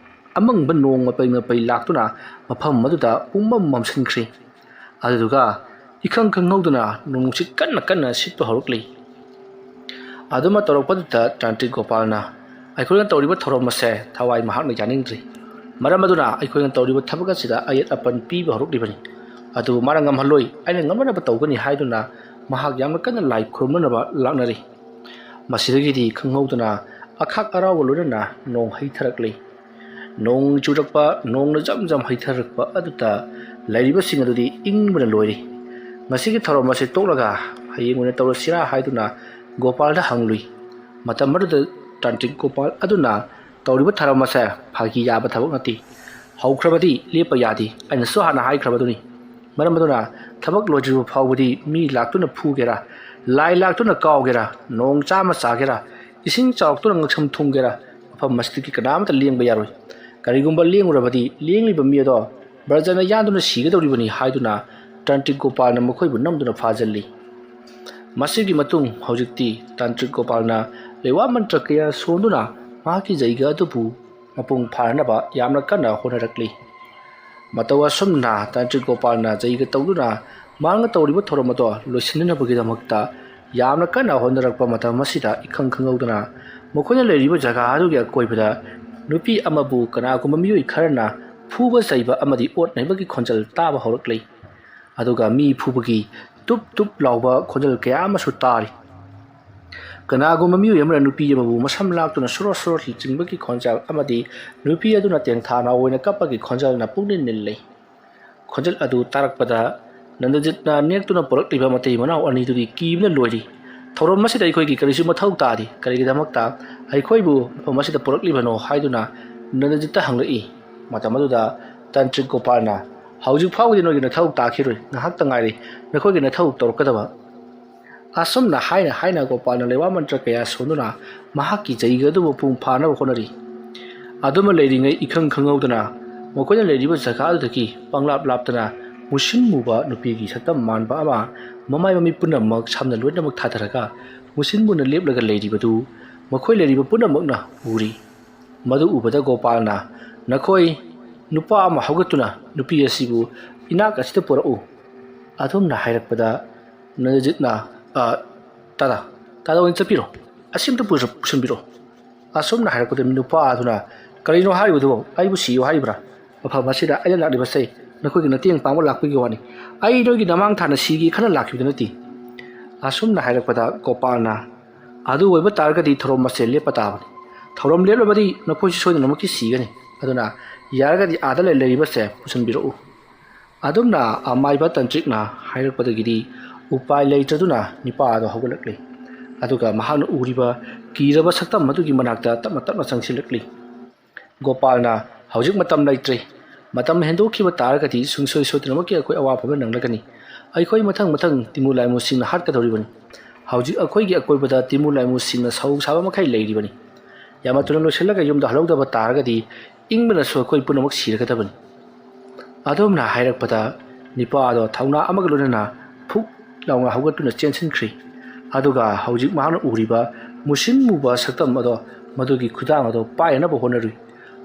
ꯑꯃꯪꯕ ꯅꯣꯡ ꯃꯄꯩ ꯃꯄꯩ ꯂꯥꯛꯇꯨꯅ ꯃꯐꯝ ꯑꯗꯨꯗ ꯄꯨꯡꯃꯝ ꯃꯝꯁꯤꯟꯈ꯭ꯔꯤ꯫ ꯑꯗꯨꯗꯨꯒ ꯏꯈꯪ ꯈꯪꯍꯧꯗꯅ ꯅꯣꯡꯅꯨꯡꯁꯤꯠ ꯀꯟꯅ ꯀꯟꯅ ꯁꯤꯠꯄ ꯍꯧꯔꯛꯂꯤ꯫ ꯑꯗꯨꯃ ꯇꯧꯔꯛꯄꯗꯨꯗ ꯇꯥꯟꯇ꯭ꯔꯤꯛ ꯒꯣꯄꯥꯜꯅ, "ꯑꯩꯈꯣꯏꯅ ꯇꯧꯔꯤꯕ ꯊꯧꯔꯝ ꯑꯁꯦ ꯊꯋꯥꯏ ꯃꯍꯥꯛꯅ ꯌꯥꯅꯤꯡꯗ꯭ꯔꯤ꯫ ꯃꯔꯝ ꯑꯗꯨꯅ ꯑꯩꯈꯣꯏꯅ ꯇꯧꯔꯤꯕ ꯊꯕꯛ ꯑꯁꯤꯗ ꯑꯌꯦꯠ ꯑꯄꯟ ꯄꯤꯕ ꯍꯧꯔꯛꯂꯤꯕꯅꯤ꯫ ꯑꯗꯨꯕꯨ ꯃꯥꯅ ꯉꯝꯍꯜꯂꯣꯏ, ꯑꯩꯅ ꯉꯝꯅꯅꯕ ꯇꯧꯒꯅꯤ" ꯍꯥꯏꯗꯨꯅ ꯃꯍꯥꯛ ꯌꯥꯝꯅ ꯀꯟꯅ ꯂꯥꯏ ꯈꯨꯔꯨꯝꯅꯅꯕ ꯂꯥꯛꯅꯔꯤ꯫ ꯃꯁꯤꯗꯒꯤꯗꯤ ꯈꯪꯍꯧꯗꯅ ꯑꯈꯥꯛ ꯑꯔꯥꯎꯒ ꯂꯣꯏꯅꯅ ꯅꯣꯡ ꯍꯩꯊꯔꯛꯂꯤ꯫ ꯅꯣꯡ ꯆꯨꯔꯛꯄ, ꯅꯣꯡꯅ ꯖꯝ ꯖꯝ ꯍꯩꯊꯔꯛꯄ ꯑꯗꯨꯗ ꯂꯩꯔꯤꯕꯁꯤꯡ ꯑꯗꯨꯗꯤ ꯏꯪꯕꯅ ꯂꯣꯏꯔꯤ꯫ ꯉꯁꯤꯒꯤ ꯊꯧꯔꯝ ꯑꯁꯤ ꯇꯣꯛꯂꯒ ꯍꯌꯦꯡ ꯑꯣꯏꯅ ꯇꯧꯔꯁꯤꯔꯥ ꯍꯥꯏꯗꯨꯅ ꯒꯣꯄꯥꯜꯗ ꯍꯪꯂꯨꯏ꯫ ꯃꯇꯝ ꯑꯗꯨꯗ ꯇꯥꯟꯇ꯭ꯔꯤꯛ ꯒꯣꯄꯥꯜ ꯑꯗꯨꯅ ꯇꯧꯔꯤꯕ ꯊꯧꯔꯝ ꯑꯁꯦ ꯐꯥꯒꯤ ꯌꯥꯕ ꯊꯕꯛ ꯅꯠꯇꯦ꯫ ꯍꯧꯈ꯭ꯔꯕꯗꯤ ꯂꯦꯞꯄ ꯌꯥꯗꯦ꯫ ꯑꯩꯅꯁꯨ ꯍꯥꯟꯅ ꯍꯥꯏꯈ꯭ꯔꯕꯗꯨꯅꯤ꯫ ꯃꯔꯝ ꯑꯗꯨꯅ ꯊꯕꯛ ꯂꯣꯏꯗ꯭ꯔꯤꯕ ꯐꯥꯎꯕꯗꯤ ꯃꯤ ꯂꯥꯛꯇꯨꯅ ꯐꯨꯒꯦꯔꯥ, ꯂꯥꯏ ꯂꯥꯛꯇꯨꯅ ꯀꯥꯎꯒꯦꯔꯥ, ꯅꯣꯡ ꯆꯥꯝꯃ ꯆꯥꯒꯦꯔꯥ, ꯏꯁꯤꯡ ꯆꯥꯎꯔꯛꯇꯨꯅ ꯉꯛꯁꯝ ꯊꯨꯡꯒꯦꯔꯥ, ꯃꯐꯝ ꯑꯁꯤꯗꯒꯤ ꯀꯅꯥꯃꯠꯇ ꯂꯦꯡꯕ ꯌꯥꯔꯣꯏ꯫ ꯀꯔꯤꯒꯨꯝꯕ ꯂꯦꯡꯂꯨꯔꯕꯗꯤ ꯂꯦꯡꯂꯤꯕ ꯃꯤ ꯑꯗꯣ ꯕ꯭ꯔꯖꯅ ꯌꯥꯟꯗꯨꯅ ꯁꯤꯒꯗꯧꯔꯤꯕꯅꯤ ꯍꯥꯏꯗꯨꯅ ꯇꯥꯟꯇ꯭ꯔꯤꯛ ꯒꯣꯄꯥꯜꯅ ꯃꯈꯣꯏꯕꯨ ꯅꯝꯗꯨꯅ ꯐꯥꯖꯤꯜꯂꯤ꯫ ꯃꯁꯤꯒꯤ ꯃꯇꯨꯡ ꯍꯧꯖꯤꯛꯇꯤ ꯇꯥꯟꯇ꯭ꯔꯤꯛ ꯒꯣꯄꯥꯜꯅ ꯂꯩꯋꯥ ꯃꯟꯇ꯭ꯔ ꯀꯌꯥ ꯁꯣꯟꯗꯨꯅ ꯃꯍꯥꯛꯀꯤ ꯖꯩꯒ ꯑꯗꯨꯕꯨ ꯃꯄꯨꯡ ꯐꯥꯅꯅꯕ ꯌꯥꯝꯅ ꯀꯟꯅ ꯍꯣꯠꯅꯔꯛꯂꯤ꯫ ꯃꯇꯧ ꯑꯁꯨꯝꯅ ꯇꯥꯟꯇ꯭ꯔꯤꯛ ꯒꯣꯄꯥꯜꯅ ꯖꯩꯒ ꯇꯧꯗꯨꯅ ꯃꯍꯥꯛꯅ ꯇꯧꯔꯤꯕ ꯊꯧꯔꯝ ꯑꯗꯣ ꯂꯣꯏꯁꯤꯟꯅꯅꯕꯒꯤꯗꯃꯛꯇ ꯌꯥꯝꯅ ꯀꯟꯅ ꯍꯣꯠꯅꯔꯛꯄ ꯃꯇꯝ ꯑꯁꯤꯗ ꯏꯈꯪ ꯈꯪꯍꯧꯗꯅ ꯃꯈꯣꯏꯅ ꯂꯩꯔꯤꯕ ꯖꯒꯥ ꯑꯗꯨꯒꯤ ꯑꯀꯣꯏꯕꯗ ꯅꯨꯄꯤ ꯑꯃꯕꯨ ꯀꯅꯥꯒꯨꯝꯕ ꯃꯤꯑꯣꯏ ꯈꯔꯅ ꯐꯨꯕ ꯆꯩꯕ ꯑꯃꯗꯤ ꯑꯣꯠ ꯅꯩꯕꯒꯤ ꯈꯣꯟꯖꯦꯜ ꯇꯥꯕ ꯍꯧꯔꯛꯂꯤ꯫ ꯑꯗꯨꯒ ꯃꯤ ꯐꯨꯕꯒꯤ ꯇꯨꯞ ꯇꯨꯞ ꯂꯥꯎꯕ ꯈꯣꯟꯖꯦꯜ ꯀꯌꯥ ꯑꯃꯁꯨ ꯇꯥꯔꯤ꯫ ꯀꯅꯥꯒꯨꯝꯕ ꯃꯤꯑꯣꯏ ꯑꯃꯅ ꯅꯨꯄꯤ ꯑꯃꯕꯨ ꯃꯁꯝ ꯂꯥꯛꯇꯨꯅ ꯁꯣꯔꯣ ꯁꯣꯔꯣ ꯆꯤꯡꯕꯒꯤ ꯈꯣꯟꯖꯦꯜ ꯑꯃꯗꯤ ꯅꯨꯄꯤ ꯑꯗꯨꯅ ꯇꯦꯡꯊꯥ ꯅꯥꯎ ꯑꯣꯏꯅ ꯀꯞꯄꯒꯤ ꯈꯣꯟꯖꯦꯜꯅ ꯄꯨꯛꯅꯤꯡ ꯅꯤꯜꯂꯤ꯫ ꯈꯣꯟꯖꯦꯜ ꯑꯗꯨ ꯇꯥꯔꯛꯄꯗ ꯅꯟꯗꯖꯤꯠꯅ ꯅꯦꯛꯇꯨꯅ ꯄꯨꯔꯛꯂꯤꯕ ꯃꯇꯩ ꯃꯅꯥꯎ ꯑꯅꯤꯗꯨꯗꯤ ꯀꯤꯕꯅ ꯂꯣꯏꯔꯤ꯫ ꯊꯧꯔꯝ ꯑꯁꯤꯗ ꯑꯩꯈꯣꯏꯒꯤ ꯀꯔꯤꯁꯨ ꯃꯊꯧ ꯇꯥꯗꯦ, ꯀꯔꯤꯒꯤꯗꯃꯛꯇ ꯑꯩꯈꯣꯏꯕꯨ ꯃꯐꯝ ꯑꯁꯤꯗ ꯄꯨꯔꯛꯂꯤꯕꯅꯣ ꯍꯥꯏꯗꯨꯅ ꯅꯟꯗꯖꯤꯠꯇ ꯍꯪꯂꯛꯏ꯫ ꯃꯇꯝ ꯑꯗꯨꯗ ꯇꯥꯟꯇ꯭ꯔꯤꯛ ꯒꯣꯄꯥꯜꯅ, "ꯍꯧꯖꯤꯛ ꯐꯥꯎꯕꯗꯤ ꯅꯣꯏꯒꯤ ꯅꯊꯧ ꯇꯥꯈꯤꯔꯣꯏ, ꯉꯥꯏꯍꯥꯛꯇ ꯉꯥꯏꯔꯦ ꯅꯈꯣꯏꯒꯤ ꯅꯊꯧ ꯇꯧꯔꯛꯀꯗꯕ"꯫ ꯑꯁꯨꯝꯅ ꯍꯥꯏꯅ ꯍꯥꯏꯅ ꯒꯣꯄꯥꯜꯅ ꯂꯩꯋꯥ ꯃꯟꯇ꯭ꯔ ꯀꯌꯥ ꯁꯣꯟꯗꯨꯅ ꯃꯍꯥꯛꯀꯤ ꯖꯩꯒ ꯑꯗꯨ ꯃꯄꯨꯡ ꯐꯥꯅꯕ ꯍꯣꯠꯅꯔꯤ꯫ ꯑꯗꯨꯃ ꯂꯩꯔꯤꯉꯩ ꯏꯈꯪ ꯈꯪꯍꯧꯗꯅ ꯃꯈꯣꯏꯅ ꯂꯩꯔꯤꯕ ꯖꯒꯥ ꯑꯗꯨꯗꯒꯤ ꯄꯪꯂꯥꯞ ꯂꯥꯞꯇꯅ ꯃꯨꯁꯤꯟ ꯃꯨꯕ ꯅꯨꯄꯤꯒꯤ ꯁꯛꯇꯝ ꯃꯥꯟꯕ ꯑꯃ ꯃꯃꯥꯏ ꯃꯃꯤꯠ ꯄꯨꯝꯅꯃꯛ ꯁꯝꯅ ꯂꯣꯏꯅꯃꯛ ꯊꯥꯊꯔꯒ ꯃꯨꯁꯤꯟ ꯃꯨꯅ ꯂꯦꯞꯂꯒ ꯂꯩꯔꯤꯕꯗꯨ ꯃꯈꯣꯏ ꯂꯩꯔꯤꯕ ꯄꯨꯝꯅꯃꯛꯅ ꯎꯔꯤ꯫ ꯃꯗꯨ ꯎꯕꯗ ꯒꯣꯄꯥꯜꯅ, "ꯅꯈꯣꯏ ꯅꯨꯄꯥ ꯑꯃ ꯍꯧꯒꯠꯇꯨꯅ ꯅꯨꯄꯤ ꯑꯁꯤꯕꯨ ꯏꯅꯥꯛ ꯑꯁꯤꯗ ꯄꯨꯔꯛꯎ"꯫ ꯑꯗꯨꯝꯅ ꯍꯥꯏꯔꯛꯄꯗ ꯅꯟꯗꯖꯤꯠꯅ, "ꯑ, ꯇꯥꯗ, ꯇꯥꯗ ꯑꯣꯏꯅ ꯆꯠꯄꯤꯔꯣ, ꯑꯁꯤ ꯑꯝꯇ ꯄꯨꯁ-, ꯄꯨꯁꯤꯟꯕꯤꯔꯣ"꯫ ꯑꯁꯨꯝꯅ ꯍꯥꯏꯔꯛꯄꯗ ꯅꯨꯄꯥ ꯑꯗꯨꯅ, "ꯀꯔꯤꯅꯣ ꯍꯥꯏꯔꯤꯕꯗꯨꯕꯣ? ꯑꯩꯕꯨ ꯁꯤꯌꯨ ꯍꯥꯏꯔꯤꯕ꯭ꯔꯥ? ꯃꯐꯝ ꯑꯁꯤꯗ ꯑꯩꯅ ꯂꯥꯛꯂꯤꯕꯁꯦ ꯅꯈꯣꯏꯒꯤ ꯃꯇꯦꯡ ꯄꯥꯡꯕ ꯂꯥꯛꯄꯒꯤ ꯋꯥꯅꯤ꯫ ꯑꯩ ꯅꯣꯏꯒꯤ ꯅꯃꯥꯡ ꯊꯥꯅ ꯁꯤꯒꯦ ꯈꯟꯅ ꯂꯥꯛꯈꯤꯕꯗꯨ ꯅꯠꯇꯦ"꯫ ꯑꯁꯨꯝꯅ ꯍꯥꯏꯔꯛꯄꯗ ꯒꯣꯄꯥꯜꯅ, ꯑꯗꯨ ꯑꯣꯏꯕ ꯇꯥꯔꯒꯗꯤ ꯊꯧꯔꯝ ꯑꯁꯦ ꯂꯦꯞꯄ ꯇꯥꯕꯅꯤ꯫ ꯊꯧꯔꯝ ꯂꯦꯞꯂꯕꯗꯤ ꯅꯈꯣꯏꯁꯨ ꯁꯣꯏꯗꯅꯃꯛꯀꯤ ꯁꯤꯒꯅꯤ꯫ ꯑꯗꯨꯅ ꯌꯥꯔꯒꯗꯤ ꯑꯥꯗ ꯂꯩ-, ꯂꯩꯔꯤꯕꯁꯦ ꯄꯨꯁꯤꯟꯕꯤꯔꯛꯎ꯫ ꯑꯗꯨꯝꯅ ꯑꯃꯥꯏꯕ ꯇꯟꯇ꯭ꯔꯤꯛꯅ ꯍꯥꯏꯔꯛꯄꯗꯒꯤꯗꯤ ꯎꯄꯥꯏ ꯂꯩꯇ꯭ꯔꯗꯨꯅ ꯅꯤꯄꯥ ꯑꯗꯣ ꯍꯧꯒꯠꯂꯛꯂꯤ꯫ ꯑꯗꯨꯒ ꯃꯍꯥꯛꯅ ꯎꯔꯤꯕ ꯀꯤꯔꯕ ꯁꯛꯇꯝ ꯑꯗꯨꯒꯤ ꯃꯅꯥꯛꯇ ꯇꯞꯅ ꯇꯞꯅ ꯆꯪꯁꯤꯜꯂꯛꯂꯤ꯫ ꯒꯣꯄꯥꯜꯅ, "ꯍꯧꯖꯤꯛ ꯃꯇꯝ ꯂꯩꯇ꯭ꯔꯦ꯫ ꯃꯇꯝ ꯍꯦꯟꯗꯣꯛꯈꯤꯕ ꯇꯥꯔꯒꯗꯤ ꯁꯨꯡꯁꯣꯏ ꯁꯣꯏꯗꯅꯃꯛꯀꯤ ꯑꯩꯈꯣꯏ ꯑꯋꯥꯐꯕ ꯅꯪꯂꯒꯅꯤ꯫ ꯑꯩꯈꯣꯏ ꯃꯊꯪ ꯃꯊꯪ ꯇꯤꯃꯨ ꯂꯥꯏꯃꯨꯁꯤꯡꯅ ꯍꯥꯠꯀꯗꯧꯔꯤꯕꯅꯤ꯫ ꯍꯧꯖꯤꯛ ꯑꯩꯈꯣꯏꯒꯤ ꯑꯀꯣꯏꯕꯗ ꯇꯤꯃꯨ ꯂꯥꯏꯃꯨꯁꯤꯡꯅ ꯁꯧ ꯁꯥꯕ ꯃꯈꯩ ꯂꯩꯔꯤꯕꯅꯤ꯫ ꯌꯥꯃꯇꯨꯅ ꯂꯣꯏꯁꯤꯜꯂꯒ ꯌꯨꯝꯗ ꯍꯜꯍꯧꯗꯕ ꯇꯥꯔꯒꯗꯤ ꯏꯪꯕꯅꯁꯨ ꯑꯩꯈꯣꯏ ꯄꯨꯝꯅꯃꯛ ꯁꯤꯔꯒꯗꯕꯅꯤ"꯫ ꯑꯗꯨꯝꯅ ꯍꯥꯏꯔꯛꯄꯗ ꯅꯤꯄꯥ ꯑꯗꯣ ꯊꯧꯅꯥ ꯑꯃꯒ ꯂꯣꯏꯅꯅ ꯐꯨꯛ ꯂꯥꯎꯅ ꯍꯧꯒꯠꯇꯨꯅ ꯆꯦꯟꯁꯤꯟꯈ꯭ꯔꯤ꯫ ꯑꯗꯨꯒ ꯍꯧꯖꯤꯛ ꯃꯍꯥꯛꯅ ꯎꯔꯤꯕ ꯃꯨꯁꯤꯟ ꯃꯨꯕ ꯁꯛꯇꯝ ꯑꯗꯣ ꯃꯗꯨꯒꯤ ꯈꯨꯗꯥꯡ ꯑꯗꯣ ꯄꯥꯏꯅꯅꯕ ꯍꯣꯠꯅꯔꯨꯏ꯫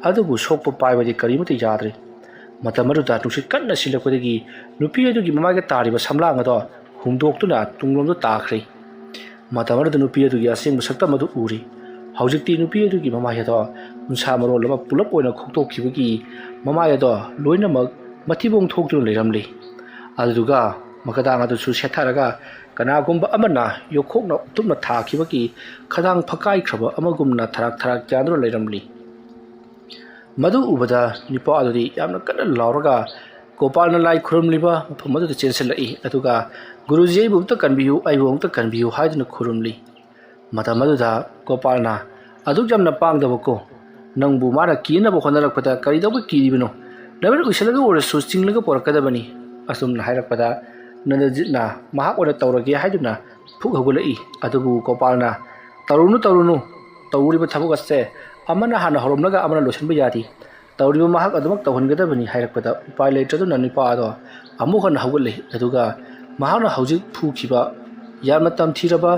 ꯑꯗꯨꯕꯨ ꯁꯣꯛꯄ ꯄꯥꯏꯕꯗꯤ ꯀꯔꯤꯃꯠꯇ ꯌꯥꯗ꯭ꯔꯦ꯫ ꯃꯇꯝ ꯑꯗꯨꯗ ꯅꯨꯡꯁꯤꯠ ꯀꯟꯅ ꯁꯤꯜꯂꯛꯄꯗꯒꯤ ꯅꯨꯄꯤ ꯑꯗꯨꯒꯤ ꯃꯃꯥꯏꯒ ꯇꯥꯔꯤꯕ ꯁꯝꯂꯥꯡ ꯑꯗꯣ ꯍꯨꯝꯗꯣꯛꯇꯨꯅ ꯇꯨꯡꯂꯣꯝꯗ ꯇꯥꯈ꯭ꯔꯦ꯫ ꯃꯇꯝ ꯑꯗꯨꯗ ꯅꯨꯄꯤ ꯑꯗꯨꯒꯤ ꯑꯁꯦꯡꯕ ꯁꯛꯇꯝ ꯑꯗꯨ ꯎꯔꯤ꯫ ꯍꯧꯖꯤꯛꯇꯤ ꯅꯨꯄꯤ ꯑꯗꯨꯒꯤ ꯃꯃꯥꯏ ꯑꯗꯣ ꯎꯟꯁꯥ ꯃꯔꯣꯜ ꯑꯃ ꯄꯨꯂꯞ ꯑꯣꯏꯅ ꯈꯣꯛꯇꯣꯛꯈꯤꯕꯒꯤ ꯃꯃꯥꯏ ꯑꯗꯣ ꯂꯣꯏꯅꯃꯛ ꯃꯊꯤꯕꯣꯡ ꯊꯣꯛꯇꯨꯅ ꯂꯩꯔꯝꯂꯤ꯫ ꯑꯗꯨꯗꯨꯒ ꯃꯈꯥꯗꯥꯡ ꯑꯗꯨꯁꯨ ꯁꯦꯠꯊꯔꯒ ꯀꯅꯥꯒꯨꯝꯕ ꯑꯃꯅ ꯌꯣꯠꯈꯣꯛꯅ ꯎꯇꯨꯞꯅ ꯊꯥꯈꯤꯕꯒꯤ ꯈꯗꯥꯡ ꯐꯛꯀꯥꯏꯈ꯭ꯔꯕ ꯑꯃꯒꯨꯝꯅ ꯊꯔꯥꯛ ꯊꯔꯥꯛ ꯌꯥꯟꯗꯨꯅ ꯂꯩꯔꯝꯂꯤ꯫ ꯃꯗꯨ ꯎꯕꯗ ꯅꯤꯄꯥ ꯑꯗꯨꯗꯤ ꯌꯥꯝꯅ ꯀꯟꯅ ꯂꯥꯎꯔꯒ ꯒꯣꯄꯥꯜꯅ ꯂꯥꯏ ꯈꯨꯔꯨꯝꯂꯤꯕ ꯃꯐꯝ ꯑꯗꯨꯗ ꯆꯦꯟꯁꯤꯜꯂꯛꯏ꯫ ꯑꯗꯨꯒ, "ꯒꯨꯔꯨꯖꯤ, ꯑꯩꯕꯨ ꯑꯃꯨꯛꯇ ꯀꯟꯕꯤꯌꯨ, ꯑꯩꯕꯨ ꯑꯃꯨꯛꯇ ꯀꯟꯕꯤꯌꯨ" ꯍꯥꯏꯗꯨꯅ ꯈꯨꯔꯨꯝꯂꯤ꯫ ꯃꯇꯝ ꯑꯗꯨꯗ ꯒꯣꯄꯥꯜꯅ, "ꯑꯗꯨꯛ ꯌꯥꯝꯅ ꯄꯥꯡꯗꯕꯀꯣ, ꯅꯪꯕꯨ ꯃꯥꯅ ꯀꯤꯅꯕ ꯍꯣꯠꯅꯔꯛꯄꯗ ꯀꯔꯤꯗꯧꯕ ꯀꯤꯔꯤꯕꯅꯣ? ꯅꯃꯤꯠ ꯎꯏꯁꯤꯜꯂꯒ ꯑꯣꯏꯔꯁꯨ ꯆꯤꯡꯂꯒ ꯄꯣꯔꯛꯀꯗꯕꯅꯤ"꯫ ꯑꯁꯨꯝꯅ ꯍꯥꯏꯔꯛꯄꯗ ꯅꯟꯗꯖꯤꯠꯅ ꯃꯍꯥꯛ ꯑꯣꯏꯅ ꯇꯧꯔꯒꯦ ꯍꯥꯏꯗꯨꯅ ꯐꯨꯛ ꯍꯧꯒꯠꯂꯛꯏ꯫ ꯑꯗꯨꯕꯨ ꯒꯣꯄꯥꯜꯅ, "ꯇꯧꯔꯨꯅꯨ, ꯇꯧꯔꯨꯅꯨ, ꯇꯧꯔꯤꯕ ꯊꯕꯛ ꯑꯁꯦ ꯑꯃꯅ ꯍꯥꯟꯅ ꯍꯧꯔꯝꯂꯒ ꯑꯃꯅ ꯂꯣꯏꯁꯤꯟꯕ ꯌꯥꯗꯦ꯫ ꯇꯧꯔꯤꯕ ꯃꯍꯥꯛ ꯑꯗꯨꯃꯛ ꯇꯧꯍꯟꯒꯗꯕꯅꯤ" ꯍꯥꯏꯔꯛꯄꯗ ꯎꯄꯥꯏ ꯂꯩꯇ꯭ꯔꯗꯨꯅ ꯅꯤꯄꯥ ꯑꯗꯣ ꯑꯃꯨꯛ ꯍꯟꯅ ꯍꯧꯒꯠꯂꯤ꯫ ꯑꯗꯨꯒ ꯃꯍꯥꯛꯅ ꯍꯧꯖꯤꯛ ꯐꯨꯈꯤꯕ ꯌꯥꯝꯅ ꯇꯝꯊꯤꯔꯕ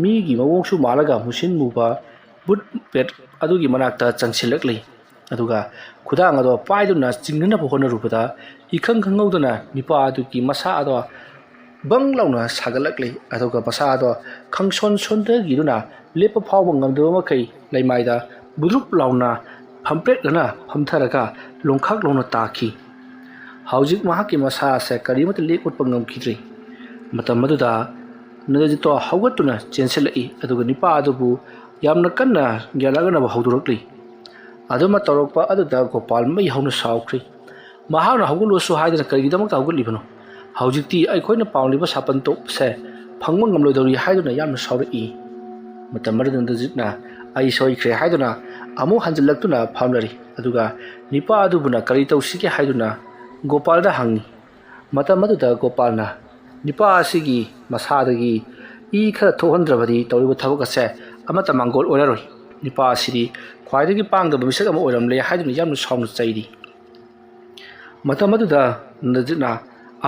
ꯃꯤꯒꯤ ꯃꯑꯣꯡꯁꯨ ꯃꯥꯜꯂꯒ ꯃꯨꯁꯤꯟ ꯃꯨꯕ ꯕꯨꯠ ꯄꯦꯠ ꯑꯗꯨꯒꯤ ꯃꯅꯥꯛꯇ ꯆꯪꯁꯤꯜꯂꯛꯂꯤ꯫ ꯑꯗꯨꯒ ꯈꯨꯗꯥꯡ ꯑꯗꯣ ꯄꯥꯏꯗꯨꯅ ꯆꯤꯡꯅꯅꯕ ꯍꯣꯠꯅꯔꯨꯕꯗ ꯏꯈꯪ ꯈꯪꯍꯧꯗꯅ ꯅꯤꯄꯥ ꯑꯗꯨꯒꯤ ꯃꯁꯥ ꯑꯗꯣ ꯕꯪ ꯂꯥꯎꯅ ꯁꯥꯒꯠꯂꯛꯂꯤ꯫ ꯑꯗꯨꯒ ꯃꯁꯥ ꯑꯗꯣ ꯈꯪꯁꯣꯟ ꯁꯣꯟꯊꯈꯤꯗꯨꯅ ꯂꯦꯞꯄ ꯐꯥꯎꯕ ꯉꯝꯗꯕ ꯃꯈꯩ ꯂꯩꯃꯥꯏꯗ ꯕꯨꯗ꯭ꯔꯨꯞ ꯂꯥꯎꯅ ꯐꯝꯄ꯭ꯔꯦꯠꯅꯅ ꯐꯝꯊꯔꯒ ꯂꯣꯡꯈꯥꯛ ꯂꯥꯎꯅ ꯇꯥꯈꯤ꯫ ꯍꯧꯖꯤꯛ ꯃꯍꯥꯛꯀꯤ ꯃꯁꯥ ꯑꯁꯦ ꯀꯔꯤꯃꯠꯇ ꯂꯦꯡ ꯑꯣꯠꯄ ꯉꯝꯈꯤꯗ꯭ꯔꯤ꯫ ꯃꯇꯝ ꯑꯗꯨꯗ ꯅꯟꯗꯖꯤꯠꯇꯣ ꯍꯧꯒꯠꯇꯨꯅ ꯆꯦꯟꯁꯤꯜꯂꯛꯏ, ꯑꯗꯨꯒ ꯅꯤꯄꯥ ꯑꯗꯨꯕꯨ ꯌꯥꯝꯅ ꯀꯟꯅ ꯒ꯭ꯌꯥꯟ ꯂꯥꯛꯅꯕ ꯍꯧꯗꯣꯔꯛꯂꯤ꯫ ꯑꯗꯨꯃ ꯇꯧꯔꯛꯄ ꯑꯗꯨꯗ ꯒꯣꯄꯥꯜ ꯃꯩ ꯍꯧꯅ ꯁꯥꯎꯈ꯭ꯔꯦ꯫ ꯃꯍꯥꯛꯅ "ꯍꯧꯒꯠꯂꯨꯁꯨ" ꯍꯥꯏꯗꯨꯅ ꯀꯔꯤꯒꯤꯗꯃꯛꯇ ꯍꯧꯒꯠꯂꯤꯕꯅꯣ? ꯍꯧꯖꯤꯛꯇꯤ ꯑꯩꯈꯣꯏꯅ ꯄꯥꯝꯂꯤꯕ ꯁꯥꯄꯟ ꯇꯣꯞꯁꯦ ꯐꯪꯕ ꯉꯝꯂꯣꯏꯗꯧꯔꯤ ꯍꯥꯏꯗꯨꯅ ꯌꯥꯝꯅ ꯁꯥꯎꯔꯛꯏ꯫ ꯃꯇꯝ ꯑꯗꯨꯗ ꯅꯟꯗꯖꯤꯠꯅ "ꯑꯩ ꯁꯣꯏꯈ꯭ꯔꯦ" ꯍꯥꯏꯗꯨꯅ ꯑꯃꯨꯛ ꯍꯟꯖꯤꯜꯂꯛꯇꯨꯅ ꯐꯝꯂꯔꯤ꯫ ꯑꯗꯨꯒ ꯅꯤꯄꯥ ꯑꯗꯨꯕꯨꯅ ꯀꯔꯤ ꯇꯧꯁꯤꯒꯦ ꯍꯥꯏꯗꯨꯅ ꯒꯣꯄꯥꯜꯗ ꯍꯪꯉꯤ꯫ ꯃꯇꯝ ꯑꯗꯨꯗ ꯒꯣꯄꯥꯜꯅ ꯅꯤꯄꯥ ꯑꯁꯤꯒꯤ ꯃꯁꯥꯗꯒꯤ ꯏ ꯈꯔ ꯊꯣꯛꯍꯟꯗ꯭ꯔꯕꯗꯤ ꯇꯧꯔꯤꯕ ꯊꯕꯛ ꯑꯁꯦ ꯑꯃꯠꯇ ꯃꯥꯡꯒꯣꯜ ꯑꯣꯏꯔꯔꯣꯏ꯫ ꯅꯤꯄꯥ ꯑꯁꯤꯗꯤ ꯈ꯭ꯋꯥꯏꯗꯒꯤ ꯄꯥꯡꯗꯕ ꯃꯤꯁꯛ ꯑꯃ ꯑꯣꯏꯔꯝꯂꯦ ꯍꯥꯏꯗꯨꯅ ꯌꯥꯝꯅ ꯁꯥꯎꯅ ꯆꯩꯔꯤ꯫ ꯃꯇꯝ ꯑꯗꯨꯗ ꯅꯟꯗꯖꯤꯠꯅ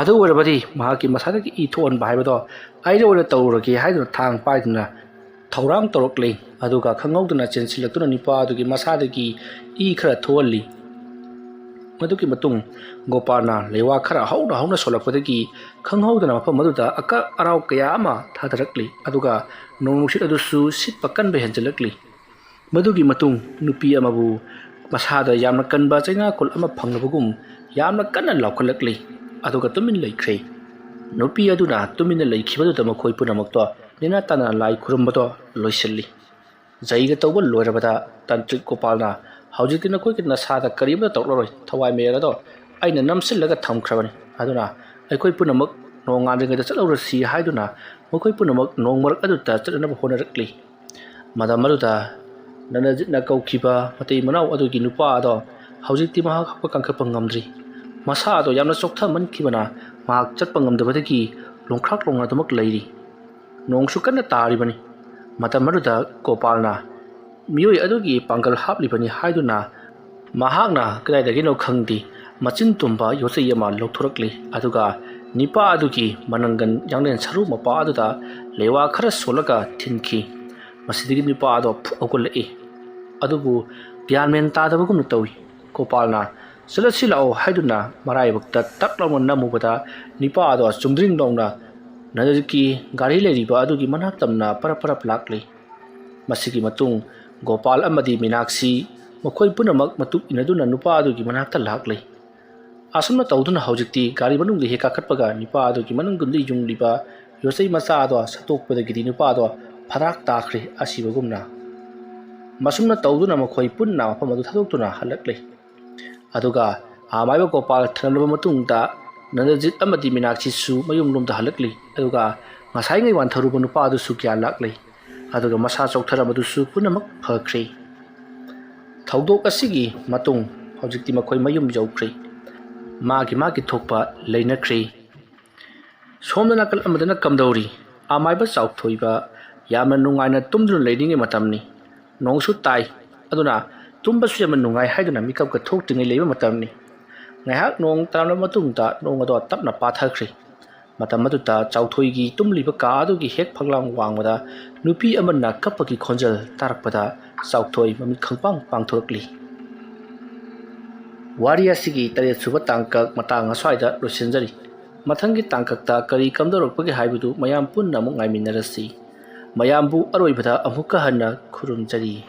"ꯑꯗꯨ ꯑꯣꯏꯔꯕꯗꯤ ꯃꯍꯥꯛꯀꯤ ꯃꯁꯥꯗꯒꯤ ꯏ ꯊꯣꯛꯍꯟꯕ ꯍꯥꯏꯕꯗꯣ ꯑꯩꯅ ꯑꯣꯏꯅ ꯇꯧꯔꯨꯔꯒꯦ" ꯍꯥꯏꯗꯨꯅ ꯊꯥꯡ ꯄꯥꯏꯗꯨꯅ ꯊꯧꯔꯥꯡ ꯇꯧꯔꯛꯂꯦ꯫ ꯑꯗꯨꯒ ꯈꯪꯍꯧꯗꯅ ꯆꯦꯟꯁꯤꯜꯂꯛꯇꯨꯅ ꯅꯤꯄꯥ ꯑꯗꯨꯒꯤ ꯃꯁꯥꯗꯒꯤ ꯏ ꯈꯔ ꯊꯣꯛꯍꯜꯂꯤ꯫ ꯃꯗꯨꯒꯤ ꯃꯇꯨꯡ ꯒꯣꯄꯥꯜꯅ ꯂꯩꯋꯥ ꯈꯔ ꯍꯧꯅ ꯍꯧꯅ ꯁꯣꯜꯂꯛꯄꯗꯒꯤ ꯈꯪꯍꯧꯗꯅ ꯃꯐꯝ ꯑꯗꯨꯗ ꯑꯀꯛ ꯑꯔꯥꯎ ꯀꯌꯥ ꯑꯃ ꯊꯥꯗꯔꯛꯂꯤ, ꯑꯗꯨꯒ ꯅꯣꯡ ꯅꯨꯡꯁꯤꯠ ꯑꯗꯨꯁꯨ ꯁꯤꯠꯄ ꯀꯟꯕ ꯍꯦꯟꯖꯤꯜꯂꯛꯂꯤ꯫ ꯃꯗꯨꯒꯤ ꯃꯇꯨꯡ ꯅꯨꯄꯤ ꯑꯃꯕꯨ ꯃꯁꯥꯗ ꯌꯥꯝꯅ ꯀꯟꯕ ꯆꯩꯅꯥꯈꯣꯜ ꯑꯃ ꯐꯪꯂꯕꯒꯨꯝ ꯌꯥꯝꯅ ꯀꯟꯅ ꯂꯥꯎꯈꯠꯂꯛꯂꯤ, ꯑꯗꯨꯒ ꯇꯨꯃꯤꯟ ꯂꯩꯈ꯭ꯔꯦ꯫ ꯅꯨꯄꯤ ꯑꯗꯨꯅ ꯇꯨꯃꯤꯟꯅ ꯂꯩꯈꯤꯕꯗꯨꯗ ꯃꯈꯣꯏ ꯄꯨꯝꯅꯃꯛꯇꯣ ꯅꯦꯅꯥ ꯇꯥꯅ ꯂꯥꯏ ꯈꯨꯔꯨꯝꯕꯗꯣ ꯂꯣꯏꯁꯤꯜꯂꯤ꯫ ꯖꯩꯒ ꯇꯧꯕ ꯂꯣꯏꯔꯕꯗ ꯇꯥꯟꯇ꯭ꯔꯤꯛ ꯒꯣꯄꯥꯜꯅ "ꯍꯧꯖꯤꯛꯇꯤ ꯅꯈꯣꯏꯒꯤ ꯅꯁꯥꯗ ꯀꯔꯤꯝꯇ ꯇꯧꯔꯛꯂꯔꯣꯏ, ꯊꯋꯥꯏ ꯃꯌꯦꯛ ꯑꯗꯣ ꯑꯩꯅ ꯅꯝꯁꯤꯜꯂꯒ ꯊꯝꯈ꯭ꯔꯕꯅꯤ, ꯑꯗꯨꯅ ꯑꯩꯈꯣꯏ ꯄꯨꯝꯅꯃꯛ ꯅꯣꯡꯉꯥꯟꯗ꯭ꯔꯤꯉꯩꯗ ꯆꯠꯍꯧꯔꯁꯤ" ꯍꯥꯏꯗꯨꯅ ꯃꯈꯣꯏ ꯄꯨꯝꯅꯃꯛ ꯅꯣꯡ ꯃꯔꯛ ꯑꯗꯨꯗ ꯆꯠꯅꯅꯕ ꯍꯣꯠꯅꯔꯛꯂꯤ꯫ ꯃꯇꯝ ꯑꯗꯨꯗ ꯅꯟꯗꯖꯤꯠꯅ ꯀꯧꯈꯤꯕ ꯃꯇꯩ ꯃꯅꯥꯎ ꯑꯗꯨꯒꯤ ꯅꯨꯄꯥ ꯑꯗꯣ ꯍꯧꯖꯤꯛꯇꯤ ꯃꯍꯥꯛ ꯍꯧꯒꯠ ꯀꯥꯡꯈꯠꯄ ꯉꯝꯗ꯭ꯔꯤ꯫ ꯃꯁꯥ ꯑꯗꯣ ꯌꯥꯝꯅ ꯆꯣꯛꯊꯃꯟꯈꯤꯕꯅ ꯃꯍꯥꯛ ꯆꯠꯄ ꯉꯝꯗꯕꯗꯒꯤ ꯂꯣꯡꯈ꯭ꯔꯥꯛ ꯂꯣꯡꯅꯗꯨꯃꯛ ꯂꯩꯔꯤ꯫ ꯅꯣꯡꯁꯨ ꯀꯟꯅ ꯇꯥꯔꯤꯕꯅꯤ꯫ ꯃꯇꯝ ꯑꯗꯨꯗ ꯒꯣꯄꯥꯜꯅ ꯃꯤꯑꯣꯏ ꯑꯗꯨꯒꯤ ꯄꯥꯡꯒꯜ ꯍꯥꯞꯂꯤꯕꯅꯤ ꯍꯥꯏꯗꯨꯅ ꯃꯍꯥꯛꯅ ꯀꯗꯥꯏꯗꯒꯤꯅꯣ ꯈꯪꯗꯦ ꯃꯆꯤꯟ ꯇꯨꯝꯕ ꯌꯣꯠꯆꯩ ꯑꯃ ꯂꯧꯊꯣꯔꯛꯂꯤ, ꯑꯗꯨꯒ ꯅꯤꯄꯥ ꯑꯗꯨꯒꯤ ꯃꯅꯪꯒꯟ ꯌꯥꯡꯂꯦꯟ ꯁꯔꯨ ꯃꯄꯥ ꯑꯗꯨꯗ ꯂꯩꯋꯥ ꯈꯔ ꯁꯣꯜꯂꯒ ꯊꯤꯟꯈꯤ꯫ ꯃꯁꯤꯗꯒꯤ ꯅꯤꯄꯥ ꯑꯗꯣ ꯐꯨꯛ ꯍꯧꯒꯠꯂꯛꯏ, ꯑꯗꯨꯕꯨ ꯒ꯭ꯌꯥꯟ ꯃꯦꯟ ꯇꯥꯗꯕꯒꯨꯝꯅ ꯇꯧꯏ꯫ ꯒꯣꯄꯥꯜꯅ "ꯆꯠꯂꯁꯤ ꯂꯥꯛꯑꯣ" ꯍꯥꯏꯗꯨꯅ ꯃꯔꯥꯏꯕꯛꯇ ꯇꯛ ꯂꯥꯎꯅ ꯅꯝꯃꯨꯕꯗ ꯅꯤꯄꯥ ꯑꯗꯣ ꯆꯨꯝꯗ꯭ꯔꯤꯡ ꯂꯥꯎꯅ ꯅꯟꯗꯖꯤꯠꯀꯤ ꯒꯥꯔꯤ ꯂꯩꯔꯤꯕ ꯑꯗꯨꯒꯤ ꯃꯅꯥꯛ ꯇꯝꯅ ꯄꯔꯞ ꯄꯔꯞ ꯂꯥꯛꯂꯤ꯫ ꯃꯁꯤꯒꯤ ꯃꯇꯨꯡ ꯒꯣꯄꯥꯜ ꯑꯃꯗꯤ ꯃꯤꯅꯥꯛꯁꯤ ꯃꯈꯣꯏ ꯄꯨꯝꯅꯃꯛ ꯃꯇꯨꯡ ꯏꯟꯅꯗꯨꯅ ꯅꯨꯄꯥ ꯑꯗꯨꯒꯤ ꯃꯅꯥꯛꯇ ꯂꯥꯛꯂꯤ꯫ ꯑꯁꯨꯝꯅ ꯇꯧꯗꯨꯅ ꯍꯧꯖꯤꯛꯇꯤ ꯒꯥꯔꯤ ꯃꯅꯨꯡꯗ ꯍꯦꯛ ꯀꯥꯈꯠꯄꯒ ꯅꯤꯄꯥ ꯑꯗꯨꯒꯤ ꯃꯅꯨꯡꯗ ꯌꯨꯡꯂꯤꯕ ꯌꯣꯠꯆꯩ ꯃꯆꯥ ꯑꯗꯣ ꯁꯠꯇꯣꯛꯄꯗꯒꯤꯗꯤ ꯅꯨꯄꯥ ꯑꯗꯣ ꯐꯔꯥꯛ ꯇꯥꯈ꯭ꯔꯦ ꯑꯁꯤꯕꯒꯨꯝꯅ꯫ ꯃꯁꯨꯝꯅ ꯇꯧꯗꯨꯅ ꯃꯈꯣꯏ ꯄꯨꯟꯅ ꯃꯐꯝ ꯑꯗꯨ ꯊꯥꯗꯣꯛꯇꯨꯅ ꯍꯜꯂꯛꯂꯤ꯫ ꯑꯗꯨꯒ ꯑꯃꯥꯏꯕ ꯒꯣꯄꯥꯜ ꯊꯅꯝꯂꯕ ꯃꯇꯨꯡꯗ ꯅꯟꯗꯖꯤꯠ ꯑꯃꯗꯤ ꯃꯤꯅꯥꯛꯁꯤꯁꯨ ꯃꯌꯨꯝꯂꯣꯝꯗ ꯍꯜꯂꯛꯂꯤ꯫ ꯑꯗꯨꯒ ꯉꯁꯥꯏꯉꯩ ꯋꯥꯟꯊꯔꯨꯕ ꯅꯨꯄꯥ ꯑꯗꯨꯁꯨ ꯒ꯭ꯌꯥꯟ ꯂꯥꯛꯂꯤ꯫ ꯑꯗꯨꯒ ꯃꯁꯥ ꯆꯣꯛꯊꯔꯝꯕꯗꯨꯁꯨ ꯄꯨꯝꯅꯃꯛ ꯐꯈ꯭ꯔꯦ꯫ ꯊꯧꯗꯣꯛ ꯑꯁꯤꯒꯤ ꯃꯇꯨꯡ ꯍꯧꯖꯤꯛꯇꯤ ꯃꯈꯣꯏ ꯃꯌꯨꯝ ꯌꯧꯈ꯭ꯔꯦ꯫ ꯃꯥꯒꯤ ꯃꯥꯒꯤ ꯊꯣꯛꯄ ꯂꯩꯅꯈ꯭ꯔꯦ꯫ ꯁꯣꯝꯗ ꯅꯥꯀꯜ ꯑꯃꯗꯅ ꯀꯝꯗꯧꯔꯤ? ꯑꯃꯥꯏꯕ ꯆꯥꯎꯊꯣꯏꯕ ꯌꯥꯝꯅ ꯅꯨꯡꯉꯥꯏꯅ ꯇꯨꯝꯗꯨꯅ ꯂꯩꯔꯤꯉꯩ ꯃꯇꯝꯅꯤ꯫ ꯅꯣꯡꯁꯨ ꯇꯥꯏ꯫ ꯑꯗꯨꯅ ꯇꯨꯝꯕꯁꯨ ꯌꯥꯝꯅ ꯅꯨꯡꯉꯥꯏ ꯍꯥꯏꯗꯨꯅ ꯃꯤꯀꯞꯀ ꯊꯣꯛꯇ꯭ꯔꯤꯉꯩ ꯂꯩꯕ ꯃꯇꯝꯅꯤ꯫ ꯉꯥꯏꯍꯥꯛ ꯅꯣꯡ ꯇꯥꯔꯝꯂꯕ ꯃꯇꯨꯡꯗ ꯅꯣꯡ ꯑꯗꯣ ꯇꯞꯅ ꯄꯥꯊꯈ꯭ꯔꯦ꯫ ꯃꯇꯝ ꯑꯗꯨꯗ ꯆꯥꯎꯊꯣꯏꯒꯤ ꯇꯨꯝꯂꯤꯕ ꯀꯥ ꯑꯗꯨꯒꯤ ꯍꯦꯛ ꯐꯛꯂꯥꯡ ꯋꯥꯡꯃꯗ ꯅꯨꯄꯤ ꯑꯃꯅ ꯀꯞꯄꯒꯤ ꯈꯣꯟꯖꯦꯜ ꯇꯥꯔꯛꯄꯗ ꯆꯥꯎꯊꯣꯏ ꯃꯃꯤꯠ ꯈꯪꯄꯥꯡ ꯄꯥꯡꯊꯣꯔꯛꯂꯤ꯫ ꯋꯥꯔꯤ ꯑꯁꯤꯒꯤ ꯇꯔꯦꯠ ꯁꯨꯕ ꯇꯥꯡꯀꯛ ꯃꯇꯥꯡ ꯑꯁ꯭ꯋꯥꯏꯗ ꯂꯣꯏꯁꯤꯟꯖꯔꯤ꯫ ꯃꯊꯪꯒꯤ ꯇꯥꯡꯀꯛꯇ ꯀꯔꯤ ꯀꯝꯗꯧꯔꯛꯄꯒꯦ ꯍꯥꯏꯕꯗꯨ ꯃꯌꯥꯝ ꯄꯨꯟꯅ ꯑꯃꯨꯛ ꯉꯥꯏꯃꯤꯟꯅꯔꯁꯤ꯫ ꯃꯌꯥꯝꯕꯨ ꯑꯔꯣꯏꯕꯗ ꯑꯃꯨꯛꯀ ꯍꯟꯅ ꯈꯨꯔꯨꯝꯖꯔꯤ꯫